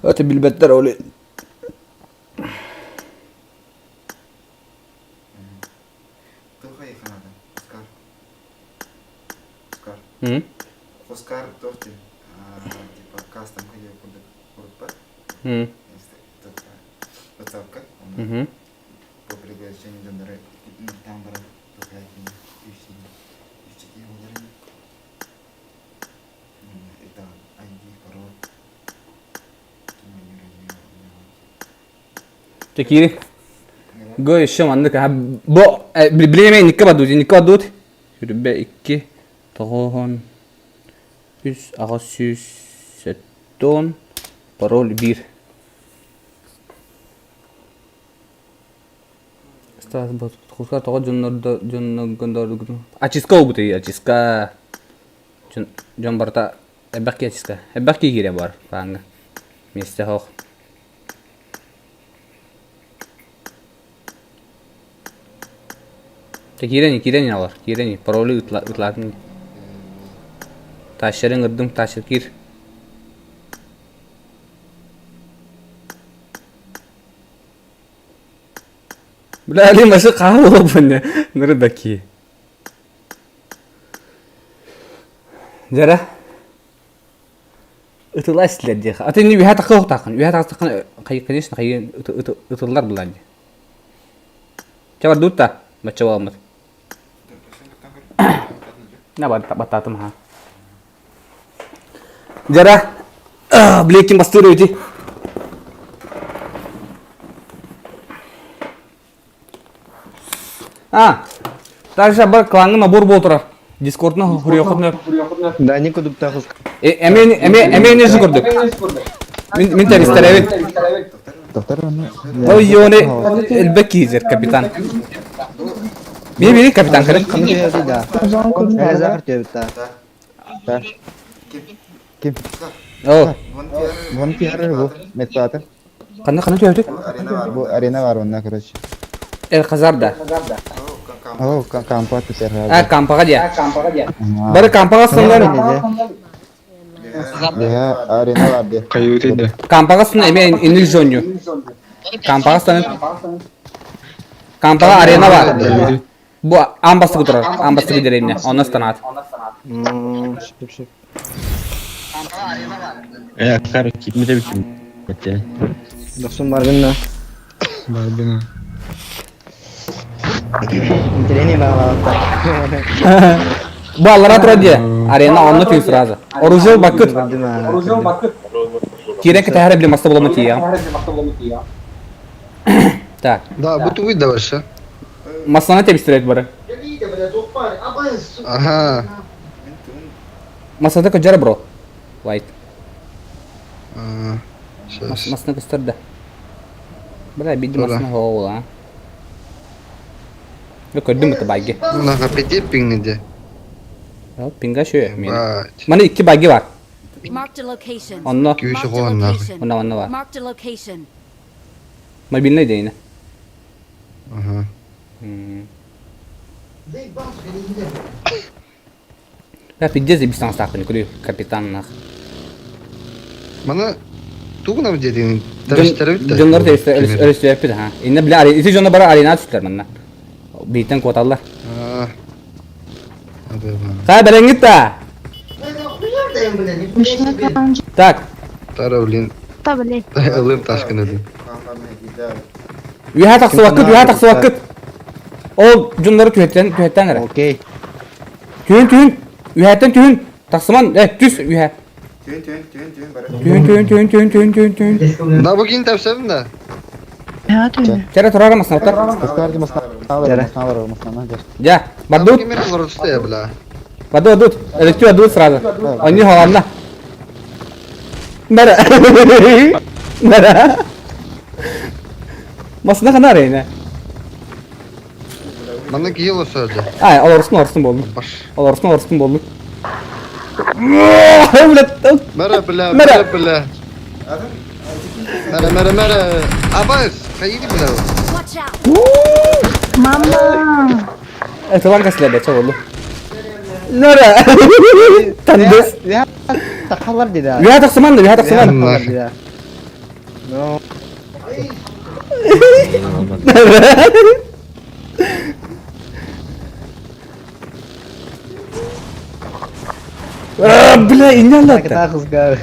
Это билбеттер оли. М? М. Мгм. Чэ киири. Го еще маннык бо билеме никка бадут, никка бадут. Сүрбэ икки тоҕоһон үс аҕыс сүүс сэттон пароль биир. Стас хуска тоҕо дьоннордо дьонноргондоргун. Ачиска олбут ачиска. Дьон барыта элбэх киһи ачиска. Элбэх киһи киирэ бар бааҥҥа. Миэстэ суох. Чэ киирэн киирэн алар, киирэн паролу ытлаатын. Тащерин ырдым, тащер киир. Бля, али машы хаһан буолбун нырдаки. Дьэрэ. Ытылла силэр диэх. Аты ини үһэ тахха охтааххын. Үһэ тахсаххын конечно хайы ытыллар булан дии. Чэ бардуут да бачча буоламмыт. На баттаатым ха. Дьэрэ блекин бастыыр эбити. А, также бар клаҥҥа набор буола турар. Дискордна хуруйаххытына Да, не кудуктах. Эме эме эме не көрдүк. Мин мин тэбистэрэбин. Ой, ёне элбек киизер капитан. Би бiri капитан кыры. Да. Да. Ким? О. Вон пиар бу медпаты. Қандай қандай төбөтү? Бу арена бар онна, короче. Эл Хазар да. О, кампа түсер. А, кампаҕа диэ. Бары кампаҕа сыллар. Арена бар де. Каюты да. Кампаҕа сына эмиэ инил зоню. Кампаҕа станып. Кампаҕа арена бар. Бу аан бастакы турар. Аан бастакы деревня. Онно станаат. Шип шип. Э, короче, китмете битим. Дохсун баргынна. Барбина. Интересный бағалатта. Бу аллара турар дии. Арена онно түн сразу. Оружие бакыт. Оружие бакыт. Киирэн кэтэһэр били маста буламы тиийэҕин. Так. Да, бу тугуй да вообще. Массаны тэбистирет бары. Ага. Массада көдьөрө бро. Лайт. Сейчас. Масны көстөр да. Бля, бидди Тура. масны хоол а. Бу көрдүм бу баги. Нага пяти пингнеде. Ол пинга шөй мен. Бать. Маны икки баги бар. Marked a location. Онно Күүсі Marked a қоған нахуй. location. онно онно бар. Marked a location. Мобильный дейні. Ага. Бля, пиздец заебись таҥастаахпын, күлүү капитан нах. Мана тугунам дедин. Тәріштері бітті. Дьоннор өрөстүөппүт ха. Инне бля ити дьонно бары арена түстэр манна. Бийтен куоталлар. Хай бэлэҥҥит да. Так, Тара, блин. Та, блядь. Ылым ташкын ödüm. үөһэ тахсыбаккыт, үөһэ тахсыбаккыт. Ол дьоннору түһэттэн түһэттэн эрэ. Окей. Түһүн түһүн. Үөһэттэн түһүн. Тахсыман, э, түс үөһэ. Түн түн түн түн бары. Түһүн түһүн түһүн түһүн түһүн түһүн түһүн. Да, бу кин тәпсәбім да. Чэрэ турар маснаптар. Дьэ, бардут. Ким мен бля. Бардут, бардут. Электю бардут сразу. Они холодно. Бара. Бара. Масына хана рейне. Мана киел осады. Ай, олорсун олорсун болдум. Баш. Олорсун олорсун болдум. Бля, Мәрі, бля, Мәрі. мәрі, бля. Мәрі, мәрі, мәрі. Абайс, қайды бля. Watch out! Мама! Это ланка следа, что болду? Нора. Тандыс. Тахалар деді. Үһэ тахсыман да, үһэ тахсыман. Тахалар деді. Ну, А, бля, инне аллатта. кыта қызға.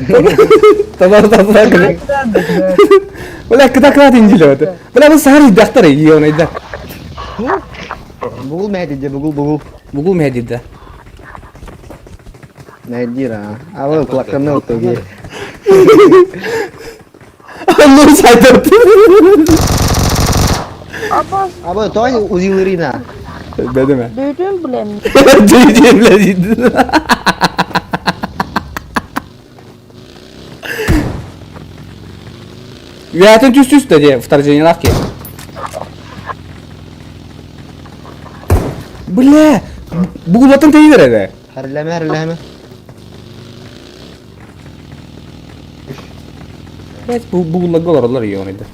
Таза таза кыра. Бля, кыта кыта инжиле өтө. Бля, бу сары дактар ийонайда. Бугул мәдиде, бугул, бугул. Бугул мәдиде. Мәдира. Алы кулактарына отуги. Ну сайдап. Абы той узилырина. Бедеме. Бөтөн билем. Дүйдү бля дейди. Үәтін түс түс де вторжение лавки. Бля, бугулатын тейи береди. Хәрләмә, хәрләмә. Блять, бу бугулларга олороллар ийонайда.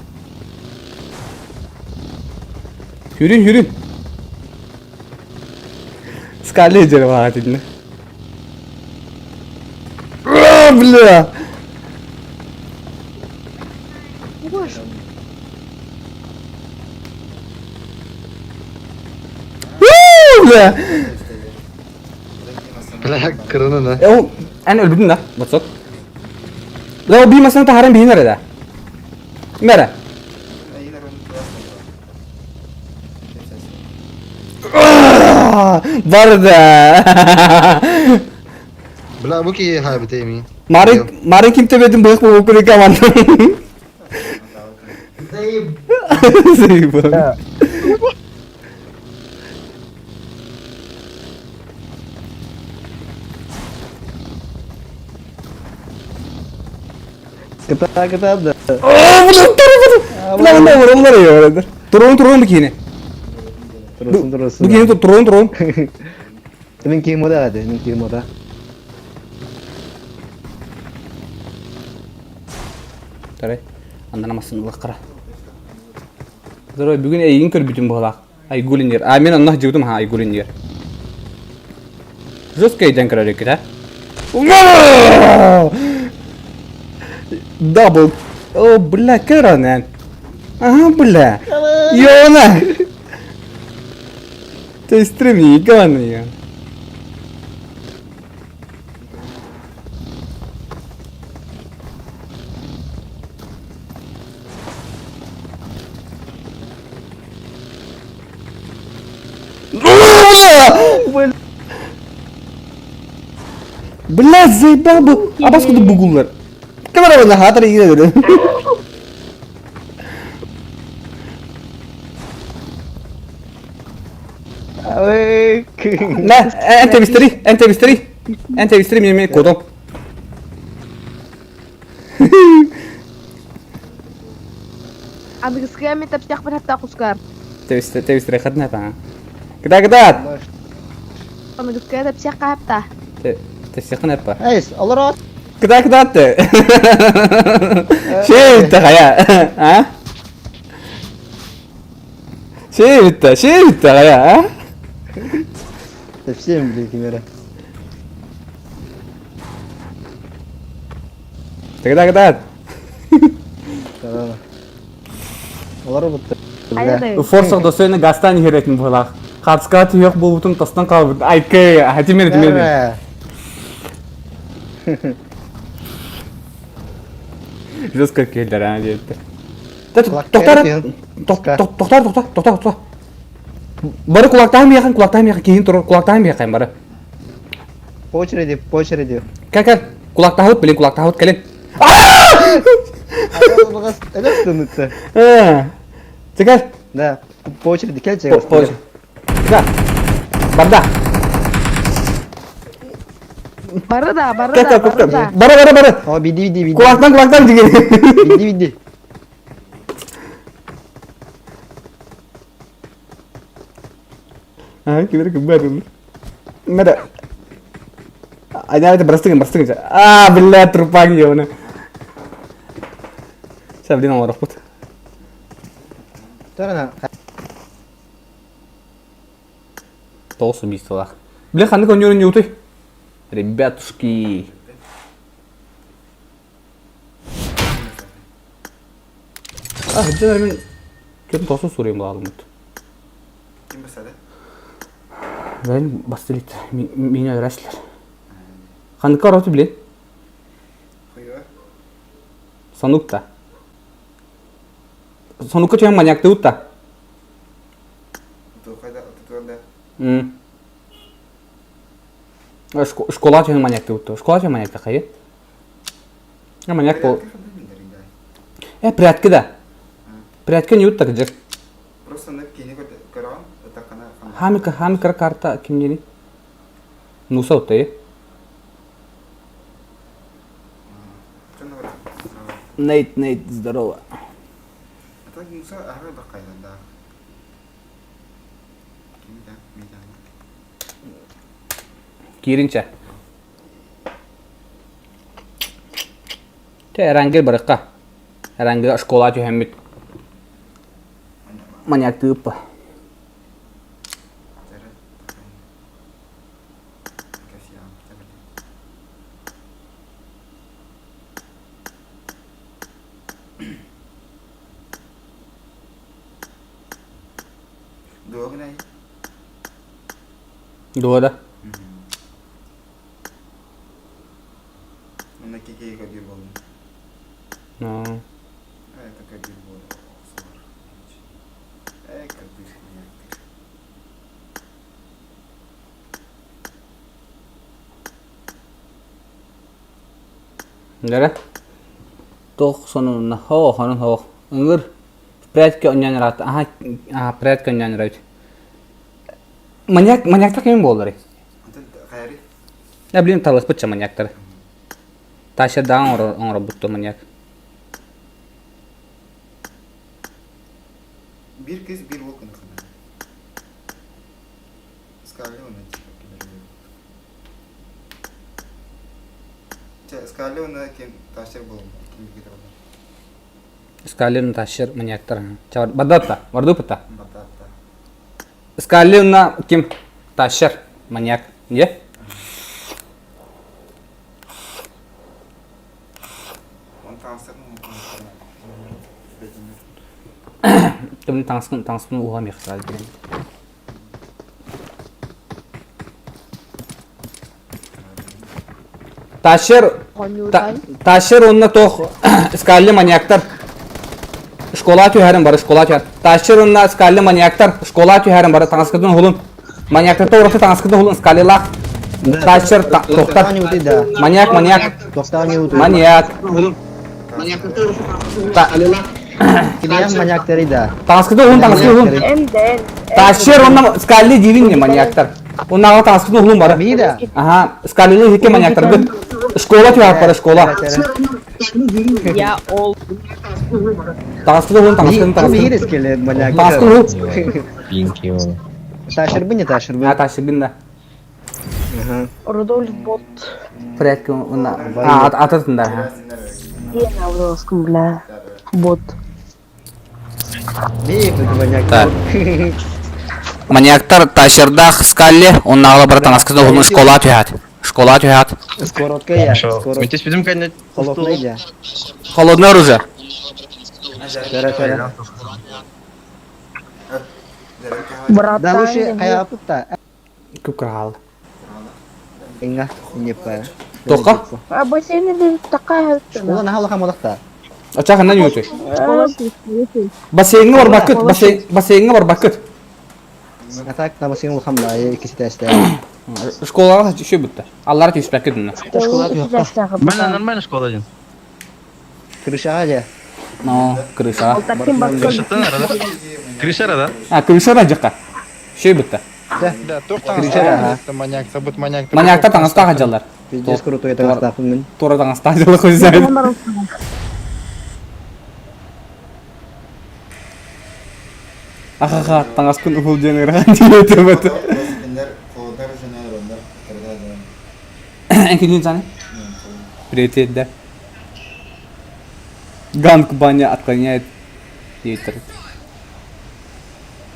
Хүрүн хүрүн. Скале жере багат идин. Бля. Бля. Бля, кырыны да. Э, ол эн өлбүтүн да, ботсок. Бля, ол биймасына тахаран биһин эрэ да. Мэрэ. Барда. Бля, бу ки хайбы тейми. Мары Мары ким тебедин бык бу күрүк аман. Заебал. Кыта, кыта да. Бля, бля, бля, бля, бля, Турун турун бу кийини. Турсын, турсын. Бу кийини турун турун. Мен кийим ода, мен кийим ода. Тарай. Андан амасын ылаккара. Здорово, бүгүн эйин көрбүтүм буолаах. Айгулин диир. А мен онно сылдьыбытым аха Айгулин диир. Жестко өйдөөн көрөр эбиккит, а? Дабл. О, бля, көрөнөн. Ага, бля. Йона. Ты стрим ебаный. Блядь, заебал бы. А бас куда бугуллар? Камера на хатар играет. На, انت بيستري انت بيستري انت بيستري من من كودون. Аныгыскыга мин тэпсиэхпин хатта кускар. Тэбистери хатна та. Кыда кыда. Аныгыскыга тэпсиэххэ хапта. Тэпсиэххин аппа. Эйс, олорот. Кыда кыда ты. Шей хая. А? Шей битте, шей битте хая, а? Тэпсиэм били кимэрэ. Кыда кыда. Олар Форсах достойны гастан иһэрэтин быһылаах. Хацка түһүөх буолбутун тостон хаалбыт. Айкы, хатимер тимер. Жестко келдер, а, диэтте. Тоқтар, тоқтар, тоқтар, тоқтар, тоқтар. Бары кулактаан миэхэн, кулактаан миэхэн, киһин турар, кулактаан миэхэн бары. По очереди, по очереди. Кел, кел, кулактаһыт, блин, кулактаһыт, кэлин. Чекай. Да, по очереди кел, чекай. По очереди. Да. Барда. Бары да, бары да, бары да. Бары, бары, бары. О, биди, биди, биди. Кулактан, кулактан деген. Биди, биди. А, кимер ким бар. Мера. Айна это брастыгын, брастыгын. А, бля, трупак ебаный. Сейчас, блин, он рахпут. Тарана. Тоғыз убийстволах. Бля, ханнык ойнуурун ньюты. Ребятушки. А, дьэ, мен кем тосу суруйм булалымыт. Ким басады? Бәйін бастылит. Меня өрәслер. Ханныкка ороту билен. Хуйва. Сонукта. Сонукка түһэн маньяктыбыт да. Тухайда, тутуанда. М. Школа түһэн маньяктыбыт да. Школа түһэн маньякта хайы. Маньяк бол. Э, прятки да. Прятки не утта кыжыр. Просто на кини көрөн, это кана. Хамика, хамика карта кимнени? Нуса утта, э? Нейт, Нейт, здорово. Это Муса ага бакайда да. Кимда, мида. Киринче. Те эрангел барыкка. Эрангел школа түһэммит. Маньяк тыыппа. Дуогнай. Дуо да? Онно кикии көрдүүр буоллум. Ну. Это көрдүүр буолла. Э, көрдүүр. Дәрэ. Туох сонунна хоо хонун хоох. Ыҥыр прятки онньоон ыраатта. Аха, аха, прятки онньоон ыраабыт. Маньяк, маньяктар кимин буолларый? Антон хайари? Я, блин, таласпытча маньяктар. Тася даҕан оҥоробут маньяк. Биир кыыс биир уол гына ханна. Скали уонна типа кимэр Чэ, Скали уонна ким тащер буолум, ким билгитэ буолар. Скалин тащер маньяктар. Ча, бардатта, бардупта. Бардатта. Скалли уонна ким? Тащер, маньяк. Не? Тымны таҥаскын таҥаспын уһа миэхэ диэн. Тащер Тащер уонна туох Скалли маньяктар школа түһэрин бары школа түһэр. Тащер уонна Скалли маньяктар школа түһэрин бары таҥаскытын уһулун. Маньяктарта ураты таҥаскытын уһулун Скаллилаах. Тащер тохтар. Маньяк, маньяк. Маньяк. Маньяктары да. Таҥаскытын уһун, таҥаскытын уһун. Тащер уонна Скалли диибин не маньяктар. Оннааҕы таҥаскытын уһулун бары. Мида. Аха, Скаллины иһикке маньяктаргыт. Школа түһэр бары, школа. Я ол. Таҥаскытын уһун, таҥаскытын, таҥаскытын. Таҥаскытын уһун. Ташырбын не ташырбын. А, ташырбын да. Рудольф бот. Порядка уна. А, ататын да. Бля. Бот. Так. Маньяктар Тащердах Скалли, оннааҕы бары таҥаскытын уһунун школа түһэт. Школа түһэт. Скоротка я. Метис бидим кэннэ. Холодный я. Холодное оружие. Да лучше хайапытта. Күп кыргаал. Инга, не па. Тоққа? А бассейн такая. Школа наха улахан буолахта. Оча ханна ньүүтүй? Бассейҥҥа барбаккыт, бассейҥҥа барбаккыт. А так на бассейн улахан да, иккиси тесте. Школаҕа еще бутта. Аллара түспэккит дунна. Школа Мен нормально школа один. Крышаға же. Но, крыша. Крышаттан арада. Крыша арада. А, крыша да жакка. Шөй бутта. Да, туох Крышара. Маньяк, забыт маньяк. Маньякта таҥастаах дьаллар. Пиздец крутой таҥастаахпын мин. Тура таҥастаах дьаллар хуйзайт. Ахаха, таҥаскын уһул диэн ырахан диэти бат. Энкинин саны? Привет, да. Ганг баня отклоняет ветер.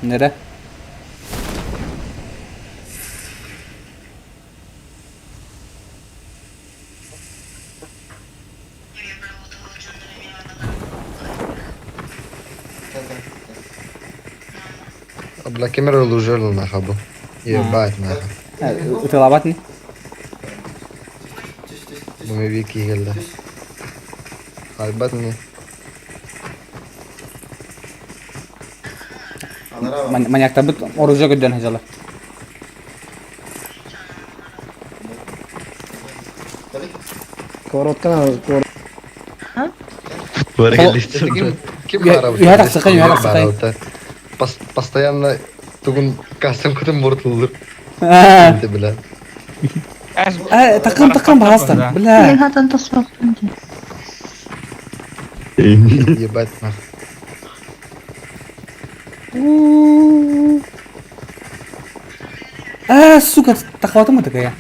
Нере? Бля, камера лужерла нахабу. Ебать нахуй. Ытылабат не? Бумевик келді. Айбат не. Маньяктар бит оружие көдөн хажалар. Коротка Ким Üһэ тахсыхай, үһэ тахсыхай. Постоянно тугун кастом кытым муртулдур. Бля. Такым такым багастан. Бля. Ебать нахуй. А, сука, тахватым такая.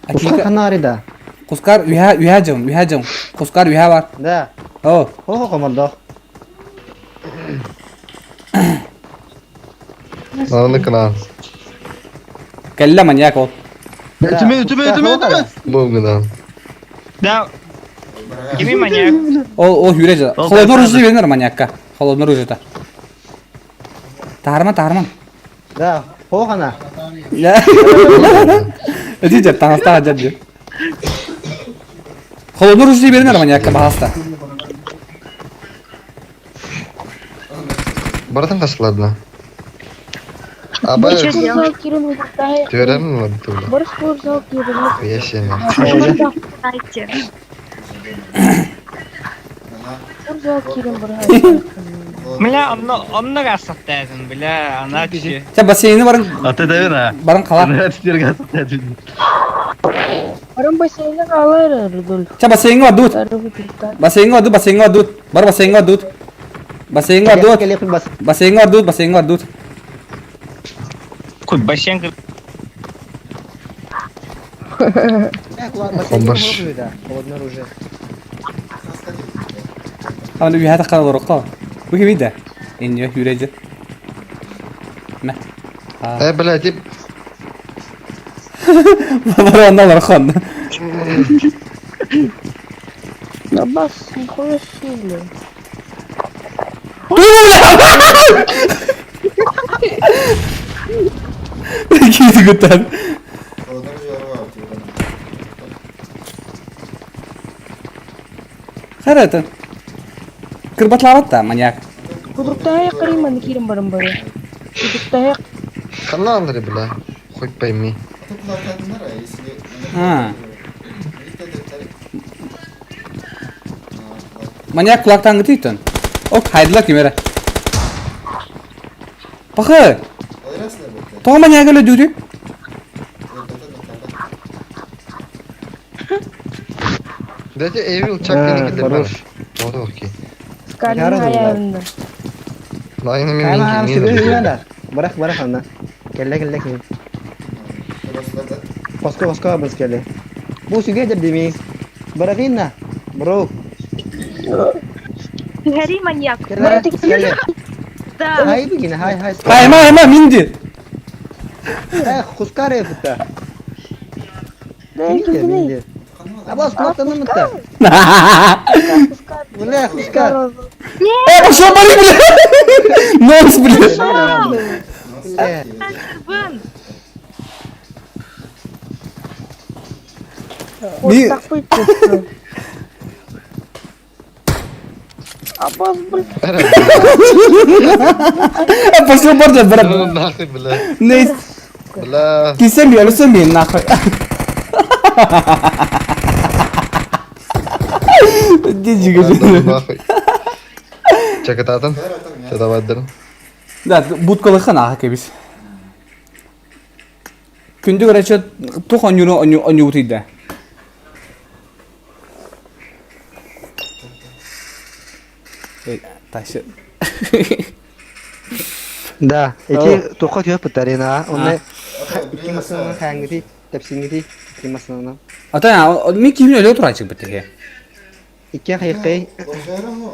Кускар ханари да. Кускар үһэ үһэ жым, үһэ жым. Кускар үһэ бар. Да. О. Хо командо. Наны кына. Кэллэ маньяк ол. Түмэ, түмэ, түмэ, түмэ. Бу гына. Да. Кими маньяк? Ол ол хүрэ жа. Холодный оружие беринер маньякка. Холодный оружие та. Таарма, таарма. Да, хо хана. Эти жер таҥастаах дьэр дьэ. Холодный оружие беринер маньякка баһаста. Баратын қасылар бля. Аба, төрәмін ла Я сені. Бля, онно онно гасаттайдым, бля, ана чи. Сен бассейни барын Аты дәбін а. барын қала. Барым бассейне алар Рудольф. Ча бассейнге бардут. Бассейнге бардут, бассейнге бардут. Бар бассейнге бардут. Бассейнге бардут. Бассейнге бардут, бассейнге бардут. Куй бассейн Комбаш. Холодное оружие. Аны үйә таққан орыққа. Бұл кемейді. Энне хүрәжі. Мә. Э, блядь, тип... Баранна олорхон. Да бас, нихуя себе, бля. Киһи гытан. Харата. Кырбатлаабат да маньяк. Кудруктаһай кырыйманы киирэн баран бары. Кудруктаһай Каналлары, бля. Хоть пойми. А. Маньяк кулактан гытыйтын. Ок, хайдыла кимере. Пахы! Тоҕо маньяк өлө дүүрү? Дайте Эвил чак А, кини хорош. Вот окей. Скалин аягында. Лайна мен Кайма мен сүгү да. Барах барах анна. Келле келле ким. Коско коско быз келле. Бу сүгө деп деми. Барагинна. Бро. Гори, маньяк. Келле. Келле. Да. Хай бигин хай хай. Хайма, хайма, минди. Э, хускаре бутта. Да, Минди, минди. Абас кулактан мытта. Бля, хускар. Э, пошел бери, бля! Нонс, бля! Бля. Вын. Ми- Абас, блин. Э, пошел бар, брат. Ну нахуй, бля. Не, Бля. кисем я, люсем мен, нахуй. Ну нахуй. Чакататын. Чатабаддыр. Да, будкалыха нахуй кебис. Күндү короче, тух онюру оню оню тиде. Эй, тащи. Да, эти тоққа түйіп бұттар ена. Оны икки масынан хаңгити, тепсингити, икки масынан. Ата, мен кимин өлө турачык битеге. Икки хайқай,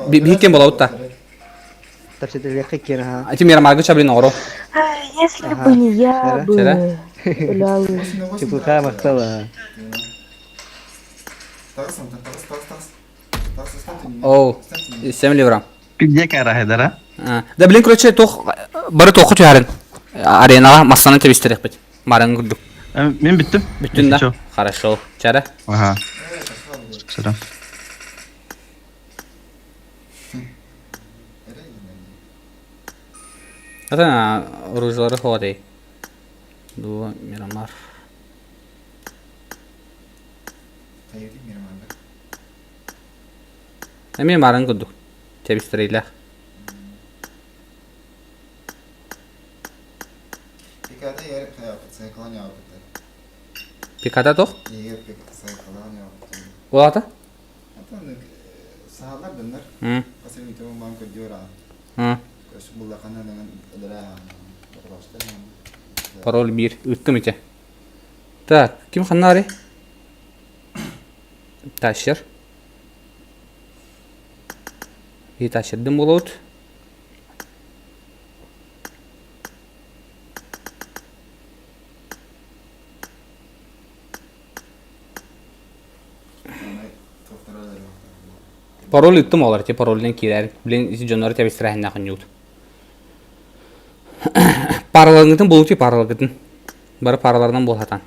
Бихикен болаутта. тепсетеле кена ха. Ати мера маргы чабрин оро. Если бы не я бы. Сера? Бля, Чепуха мақтала. Оу, 7 евро. Где карахедара? Да, блин, короче, тох бары тоху түһәрин. Аренаға массаны тебистерек бит. Марын күрдүк. Мен биттим. Бүтүн да. Хорошо. Чара. Ага. Сюда. Ата оружиялары ходай. Ду Мирамар. Эми марын күрдүк. Тебистерейлер. Пиката тох? Улата? М. М. Пароль бир. Ыттым ите. Так, ким ханнари? Тащер. И тащердин болот. Пароль ыттым олар, те парольден кирер. Блин, жоннор тебистирахин нахын юут. Параларыңытын болут параларыңытын. Бары параларынан бол хатан.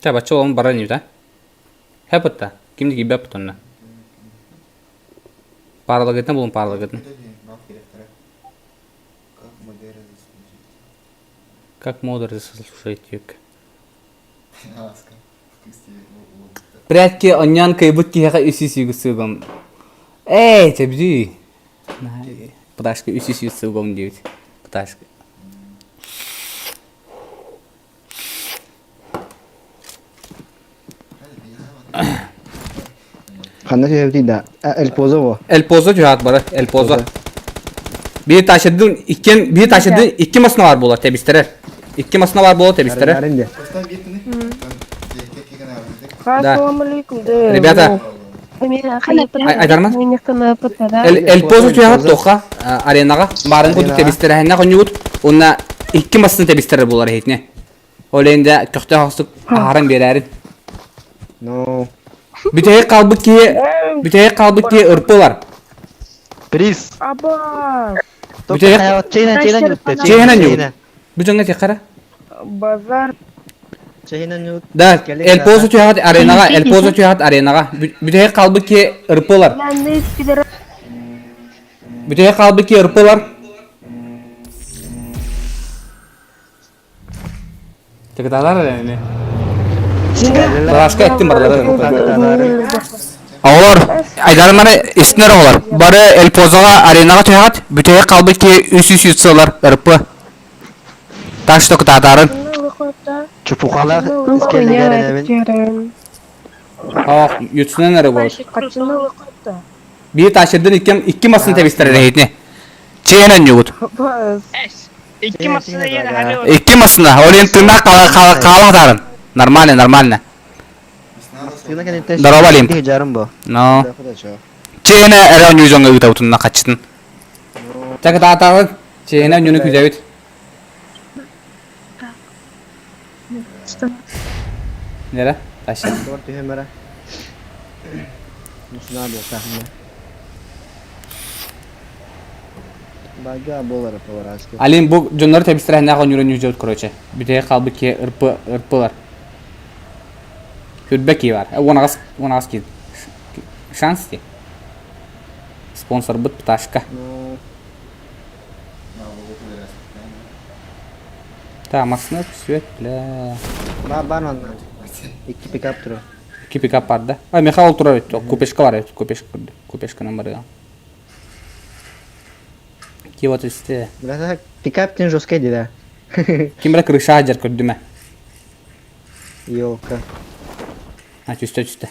Та бачы олон баран да? Хэпэтта. Кимди кибеп тонна. Паралагытын болун паралагытын. Как модер заслушать юг. Прятки онянка и будки яха үсүс югсугом. Эй, тебди. Пташка үсүс югсугом дейт. Пташка. Ханна түйіп да. Эль позо во. Эл позо жаат бары, эл позо. Бир ташыдын иккен, бир ташыдын икки масына бар болар тебистерер. Икки масына бар буола тэбистэрэ. Да. Ребята, Айдарман? Эль Позо түһэҕит туохха аренаҕа баарын курдук тэбистэрэһиннэ хонньугут уонна икки массыына тэбистэрэр буолар иһитинэ. Ол иһин дэ көхтөөх охсук аһаран биэрээрин. No. Бүтэһик хаалбыт киһи бүтэһик хаалбыт киһи ырпылар. Приз. Аба. Бүтэһик Чейна чейна ньутта. Чейна ньут. Бу дьоҥҥо тиэххэ Базар. Чейна ньут. Да, Эль Позо түһэҕит аренаҕа, Эль Позо түһэҕит аренаҕа. Бүтэһик хаалбыт киһи ырпылар. Бүтэһик хаалбыт киһи ырпылар. Тыкыталар эрэ Балашка эттим барылары. Оҕолор, айдарманы истинэр оҕолор. Бары Эль Позоҕа аренаҕа түһэҕит. Бүтэһик хаалбыт киһи 300 сылар ырпы. Так что кытаатаарын. Чупухалаах искеллигер Ох, ютсунан эрэ буолар. Биир тащырдын икки икки масын тэбистэр эрэһитини. Чээн онньугут. Икки массыына иэн аһары Икки массына, ол иһин тыыннаах хаала хатаарын. Нормально, нормально. Здорово, Алим. Но. Чээнэ эрэ онньуу дьоҥҥо ыытабытынна хаччытын. Чакытаатаҕын чээнэ онньууну күүтэбит. Нера, тащи. Алин бу дьоннору тэбистэрэннээх онньуурун ньүдьүөт короче. Бүтэһик хаалбыт киһи ырпы ырпылар. Хүрбэ кии бар. 18 18 кии. Шанс ти. Спонсорбут пташка. Та массыына свет, бля. Бар бар манна. Икки пикап турар. Икки пикап бар да. А, Михаил турар купешка бар купешка купешканан барыга. Киво түсте. Бля, пикап тен жесткий да. Ким бля крыша жер көрдүмэ. Елка. А, түсте түсте.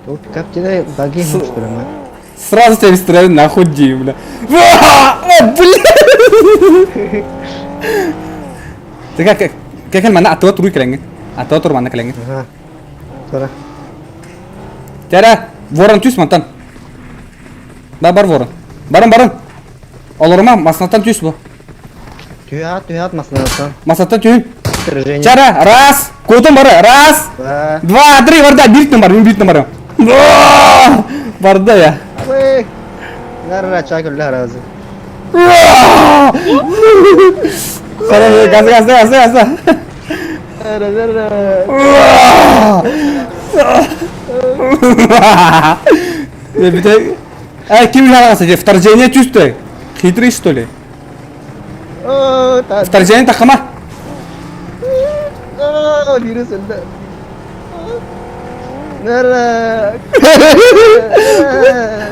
Ол пикап тебе баги муштырма. Сразу тебя стреляю нахуй, бля. О, бля! Ты как, как манна атыа туруй кэлэҥҥин. Атыа тур манна кэлэҥҥин. Ага. Тура. Тәрә, ворон түс мантан. Да, бар ворон. Барын, барын. Олорума, маснаттан түс бу. Түһәт, түһәт маснаттан. Маснаттан түһүн. Чара, раз, кутум бары, раз, Два. Два, три, барда, биртин бар, мен биртин бар. Барда я. Нарра чакыр разы. Газ, газ, газ, газ, газ. Эй, ким жалғасы, вторжение чувствуй. Хитрый, что ли? Вторжение тахама.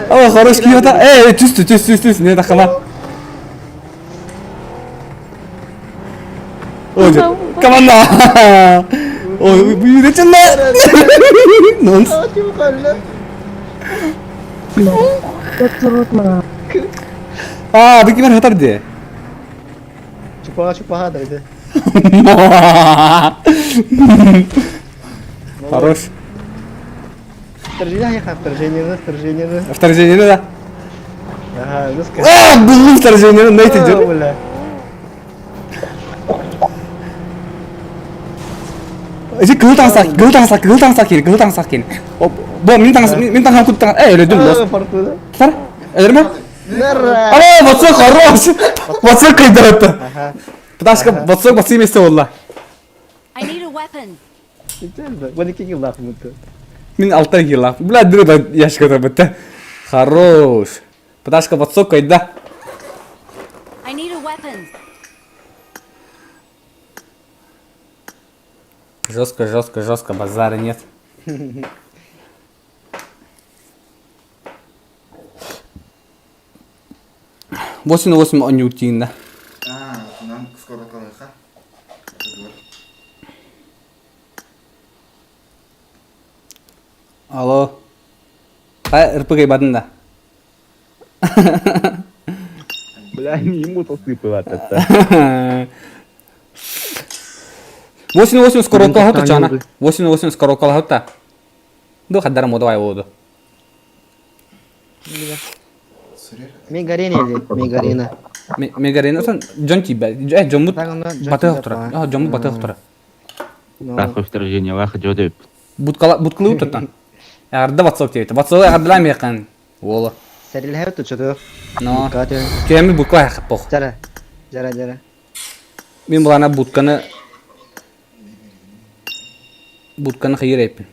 О, хорош киота. Эй, түстү, түс, түс, түс, не тахама. Ой, команда. Ой, үйретін Нонс. А, бу кимер хатар де. Чупаға чупаға дайды. Хорош. Вторжение, вторжение, вторжение. Вторжение, да? Ага, ну скажи. А, был вторжение, на эти дел. Бля. Эти кыл таңсак, кыл таңсак, кыл таңсак кел, кыл таңсак кел. Бо, мин таңсак, мин таңсак кут таңсак. Эй, өлөдүм, дос. Тар? Өлөрмө? Ало, ватсак хорош. Ватсак кайдырды. Пташка, ватсак басы эмесе болла. I need a weapon. 12 килл мытты. Мин 6 килл. Бля, дыры яшка бітті. Хорош. Пташка ватсак кайда. I need a weapon. Жестко, жестко, жестко, базара нет. Восемь на восемь он не утин, да? А, нам скоро колыха. Алло. Ай, РПГ бадын да. Бля, ему тосыпывать-то. 8-8 скорокка хата чана. 8-8 скорокка хата. Ду хаддар моду ай воду. Мегарина или Мегарина. Мегарина сон дьон тиийбэт. Э дьоммут батыах турар. А дьоммут батыах турар. Нахуй вторжение, лаха дёдеп. Буткала буткалыы туттан. Эҕэрдэ ватсап диэбит. Ватсабы эҕэрдэлээн миэххин. Уола. Сэрилэһэ тучуту. Но. Түһэммит бутка хайхаппох. Жара. Жара, жара. Мин булана будканы будканы хайыр эппин.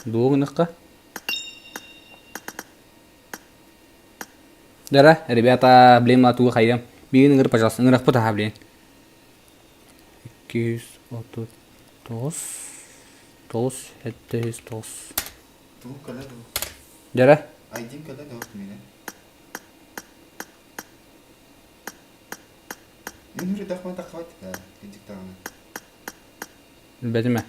Дуо гыныкка. Дара, ребята, блин, матуга хайдам. Биин ыҥыр, пожалуйста, ыҥырахпыт аха, блин. 239 9 709. Тугу кэлэ дуу? Дара. Айдин кэлэ дуу миэнэ? Мин үрдэх таххабат кырдьык даҕаны. Билбэтим ээ.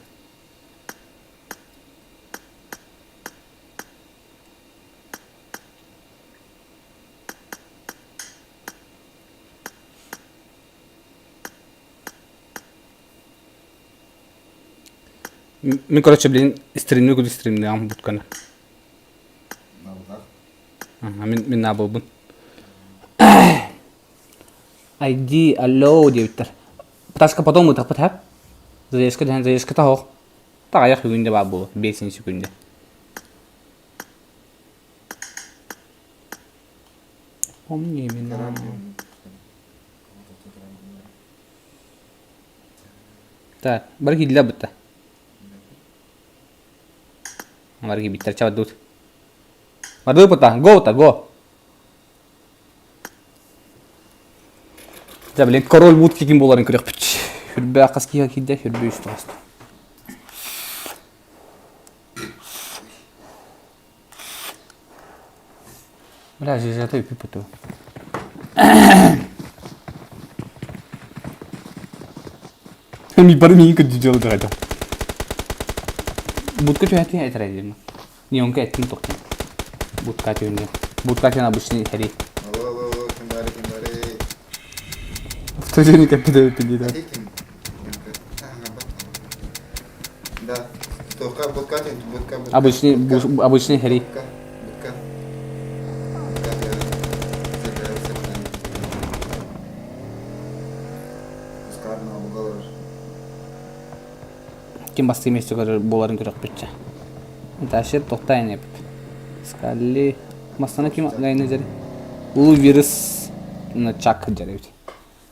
Мин, короче, блин, стримни куду стримныам бутканы. Ага, мин мин наабылбын. ID, алло диэбиттэр. Пташка потом ытахпыт хэп. Заеска дэһэн заеска таһох. Таҕайах бүгүн де баар буолуо, 5 секунде. Помни имена. Так, бары киирдилэр бытта. Бары киирбиттэр, чабардыбыт. Бардыбыт бытта, го бытта, го. Дьэ, блин, король будки ким буоларын көрүөхпүт. Хүрбэ хас киһи киирдэ, хүрбэ үс тоҕуста. Бля, жижата үпү Ми бары миин көрдүү дьыала дыгайда. Будка түһэтин этэр дима. Не онка эттин тоқтын. Будка түһүнде. Будка түһүн обычный хери. Алло, алло, алло, ким бары, ким бары. Вторжение капитал да. Ким? Да. Только будка, будка, будка. Обычный, обычный хери. Будка, будка. Ким бастыы месте көрөр буоларын көрөхпүтчэ. Дальше тоқтайын эпит. Скалли Мастана ким гайны жери? Улуу вирус чак жарыбит.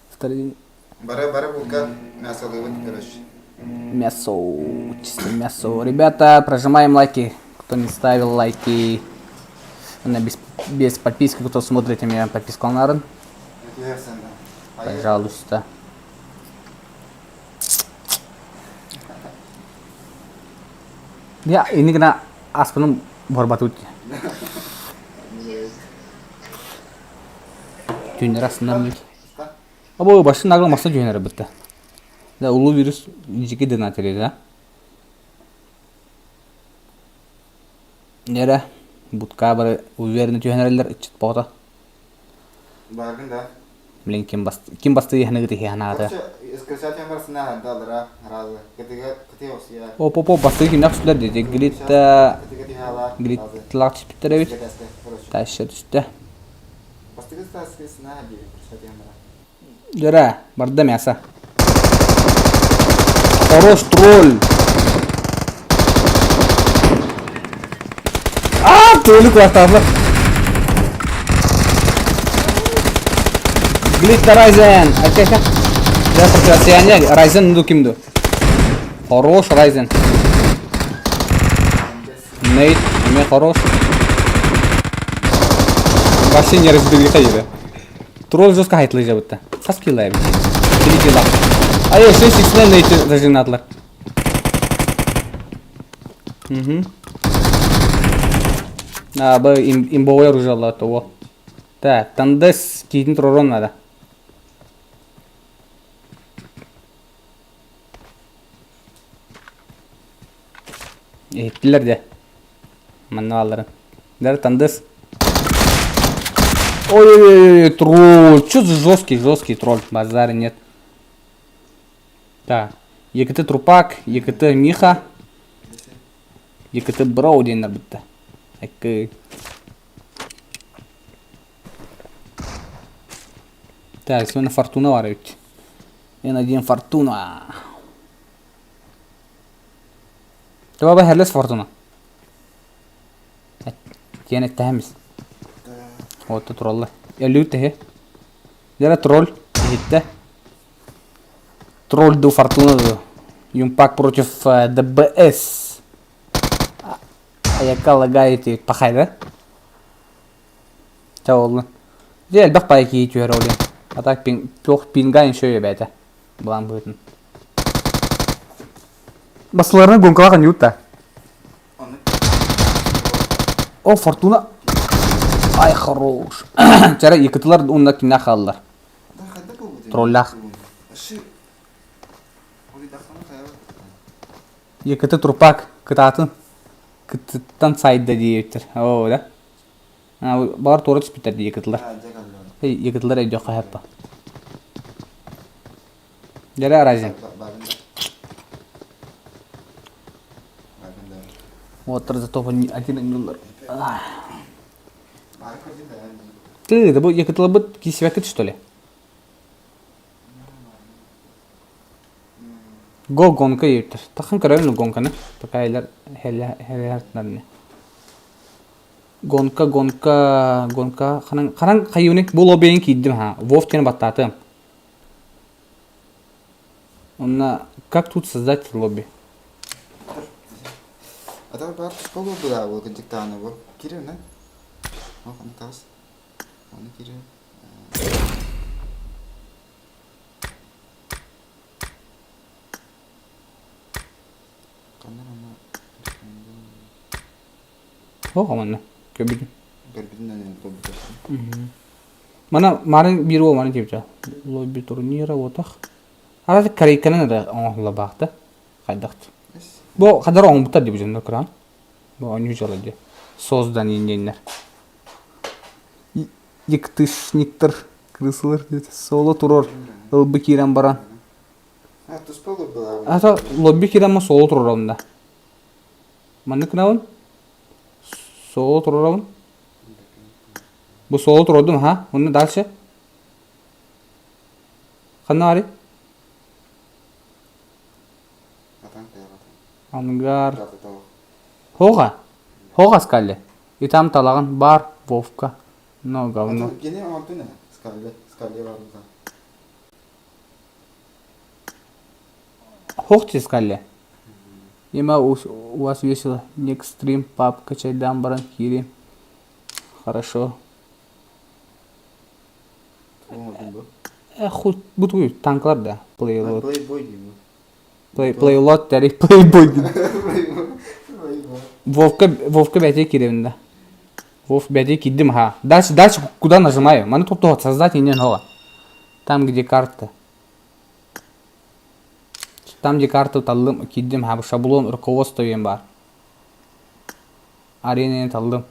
Второй Бары, бары будка мясо лыбыт, короче. Мясо, чисто мясо. Ребята, прожимаем лайки. Кто не ставил лайки, на без, без подписки, кто смотрит меня, подписку на Пожалуйста. Ya, ini kena aspenu borbatut. Түүннэр астынар Або башын агыл маса түүннэр бітті. Да, улуу вирус жеке донатор да. Нера бутка бары уверенно түһэнэрэллэр ыччат боҕото. Баргын да. Блин, ким бас ким басты яһыныгыт иһанаата. Оп оп оп басты кимнәк сүлэр диэти глитта глитлак түспүттэр эбит. Таща түстэ. Дөрэ, барда мясо. Хорош тролль. А, тролль куахтаабы. Глитта Райзен. Окей, окей. Я противостояние. Райзен ну кимду. Хорош Райзен. Нейт, мне хорош. Вообще не разбили хайда. Тролль жестко хайтлы жабытта. Хас килла эбит. Три килла. Ай, 6 икс Нейт зажинатлар. Угу. А, б имбовое оружие того. Так, тандес киитин тророн надо. Иһиттилэр дьэ. Манна баалларын. Дэр тандыс. Ой-ой-ой, тролль. Что за жесткий, жесткий тролль? Базара нет. Так. ЕКТ Трупак, ЕКТ Миха, ЕКТ Броу диэннэр бытта. Эккы. Так, сегодня Фортуна бар эбит. Н1 Фортуна. Таба херлес Фортуна. Тиэн эттэһэмис. Отто троллар. Өлүү тэһи. Дера тролль. Иһиттэ. Тролль ду Фортуна ду. Юмпак против ДБС. Айакка лагает пахай да? Ча оллун. Дьэ элбэх пай кии түһэр ол А так пин, туох пинга еще бэйэтэ. Былаан быһыытын. Басыларына гонкалаах аньютта. О, Фортуна. Ай, хорош. Чара якытылар уонна киннээх хааллар. Троллях. Якыты трупак кытаатын кытыттан сайда диэбиттэр. Оо, да? Баҕар туора түспүттэр дии якытылар. Якытылар өйдүөххэ сөп Дьэрэ Разин. Уоттар зато один анньыллар. Ты, да бу якытылабыт киисибэккит что ли? Го гонка диэбиттэр. Таххан көрөбүн гонканы. Пока элэр хэлэр Гонка, гонка, гонка. Ханан, ханан хайыыны бу лоббиен киирдим ха. Вов диэн баттаатым. Онно как тут создать лобби? Ата бар туспа буолбута бу кырдьыктааны бу. Кириэн Ону таас. Ону кириэн. Ханна манна Оҕо манна көрбүтүм. Көрбүтүн эн Мана марын биир уол маны диэбитэ. Лобби турнира отах. Арасы корейканан эрэ оҥоһулла баахта. Хайдах. Бу хадар оҥбуттар диэбит дьоннор кыраан. Бу оонньуу дьыала дии. Создан диэннэр. Ектышниктар крысалар диэт. Соло турар. Ылбы киирэн баран. Ата лобби киирэн ма соло турар онда. Маннык гынабын. Соло турарабын. Бу соло турардым, ха? Онно дальше? Ханна барый? Ангар. Хоға. Хоға скалли. И там талаҕын бар, Вовка. Но говно. Хох тебе скалли. Има у вас весело. Next stream, папка, чайдан баран кири. Хорошо. Хуй, бутуй, танклар да. Плейлот. Плейбой деймін. Play, плейлот дәрі плейбой деймін. Вовка, Вовка бәте киребин да. Вов бәте кидим ха. Дальше, дальше куда нажимаю? Маны топтоҕот создать инен хола. Там, где карта. Там, где карту таллым кидим ха. Шаблон руководство диэн баар. Аренаны таллым.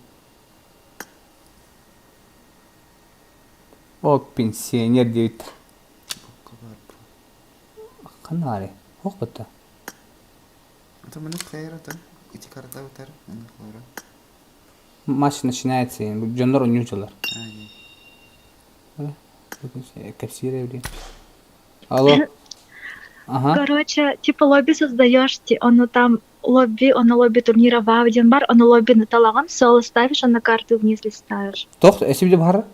О, пенсионер диэбит. Ханна баарый? Ох бытта. Матч начинается, дьоннор онньуу Кэпсиир эбит. Алло. Ага. Короче, типа лобби создаешь, оно там лобби, оно лобби турнира в один бар, оно лобби на талаган, соло ставишь, а на карту вниз листаешь. Тох, эсибде бахара?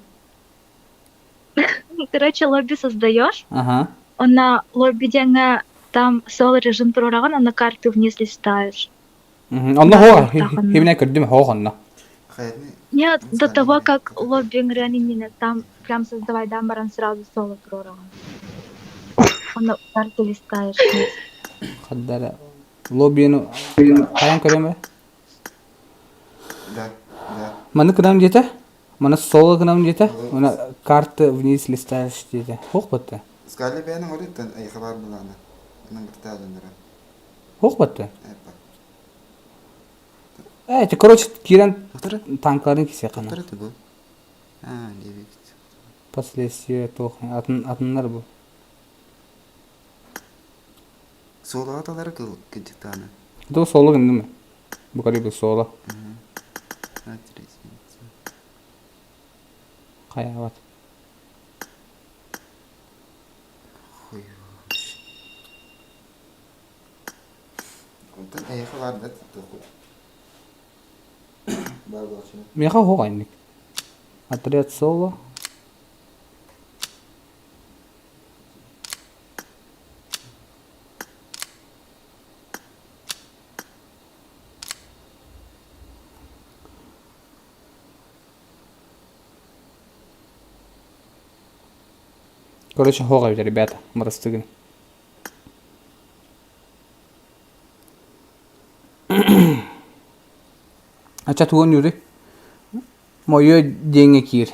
Короче, лобби создаешь, Ага. он на лобби диэҥҥэ там соло режим туруораҕын, а на карту вниз листаешь. Онно хоҕ, хибинэ көрдүм хоҕ онно. Нет, до того, как лобби иннинэ там прям создавай даан баран сразу соло туруораҕын. Онно карту листаешь вниз. Хаддара лоббины хайан көрөм Да, да. Маны кынам диэтэ? Маны соло кынам диэтэ? Уна карты вниз листаешь диэтэ. Хоох батта. Скали бэйэни оҥоруттан эйиэхэ баар былаана. Онон кытта дьонноро. Хоох батта. Эппа. Э, короче, киирэн танкларын кисиэххэ. Тоқтар это был. Аа, диэбиккит. Последствия туох атын атыннар бу. Суолаҕа талары кыл кыдьыктааны. Это соло гынным. Бу карибы соло. Хайаабат. Онтон эйиэхэ баар да туоху баар буолчуну. Миэхэ оһох айнник. Отряд соло. Короче, оһох эбит, ребята, бырастыгын. Ача тугун юрий? Мойо диэҥҥэ киир.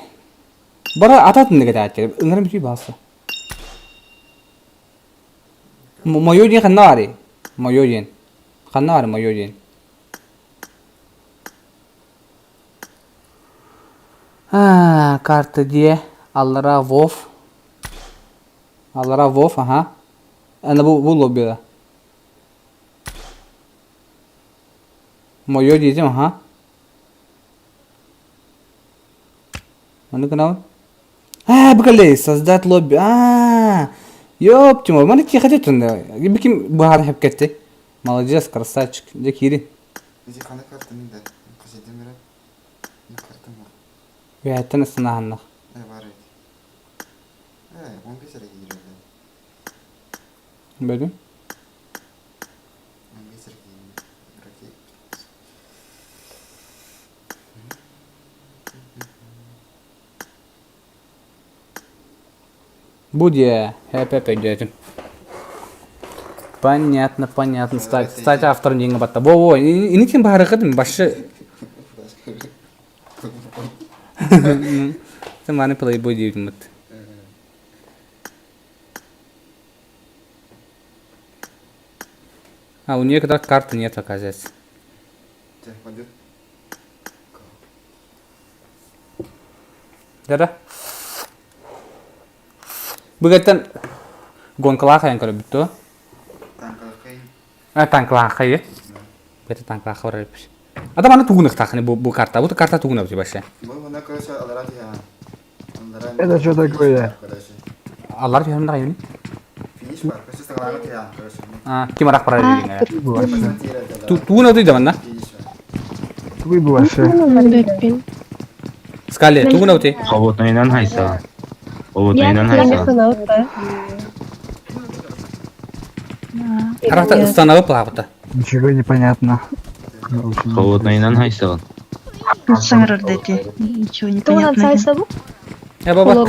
Бара ата атыннык этээччи. Ыҥырым бүтүй бааса. Мойо диэн ханна баарый? Мойо диэн. Ханна баар мойо диэн? Аа, карта диэ. Аллара Вов. Аллара Вов, аха. Ана бу бу лоббида. Мойо диэтим, аха. Маннык гынабын. Аа, быкалей, создать лобби. Аа, ёптимал, маны тихо тутунда. Биким быһаар хепкетти. Молодец, красавчик. Дьэ киирин. Ити хана картаны да хасидым эрэ. Картам бар. Үөһэттэн ыстанаһаннах. Э бар эбит. Э, 15 эрэ киирэр. Бөдүн. 15 эрэ киирэр. Игроки. Бу диэ, хэп-хэп өйдөөтүм. Понятно, понятно. Кстати, авторын диэҥҥэ батта. Во-во, инитин баһарыкытым башы. Ты маны плейбой диэбитим бут. А у нее когда карты нет, оказывается. Да-да. Бүгеттен гонкалаах айан көрөбүт дуо? А, танкалаах айы. Бэти танкалаах барар эбит. Ата маны тугунуктаахыны бу бу карта. Бу карта тугунабыт вообще. Это что такое? Аллар түһэмнэ айыны. А, ким арах барар дигин. Тугунабыт да манна. Тугуй бу вообще. Скале, тугунабыт. Холоднайынан хайса. Холоднайынан хайса. Арахта ыстанабы плавыта. Ничего не понятно. Холоднайынан хайсаҕын. Саҥарар да эти. Ничего не Тугунан понятно. сайсабы? Э баба.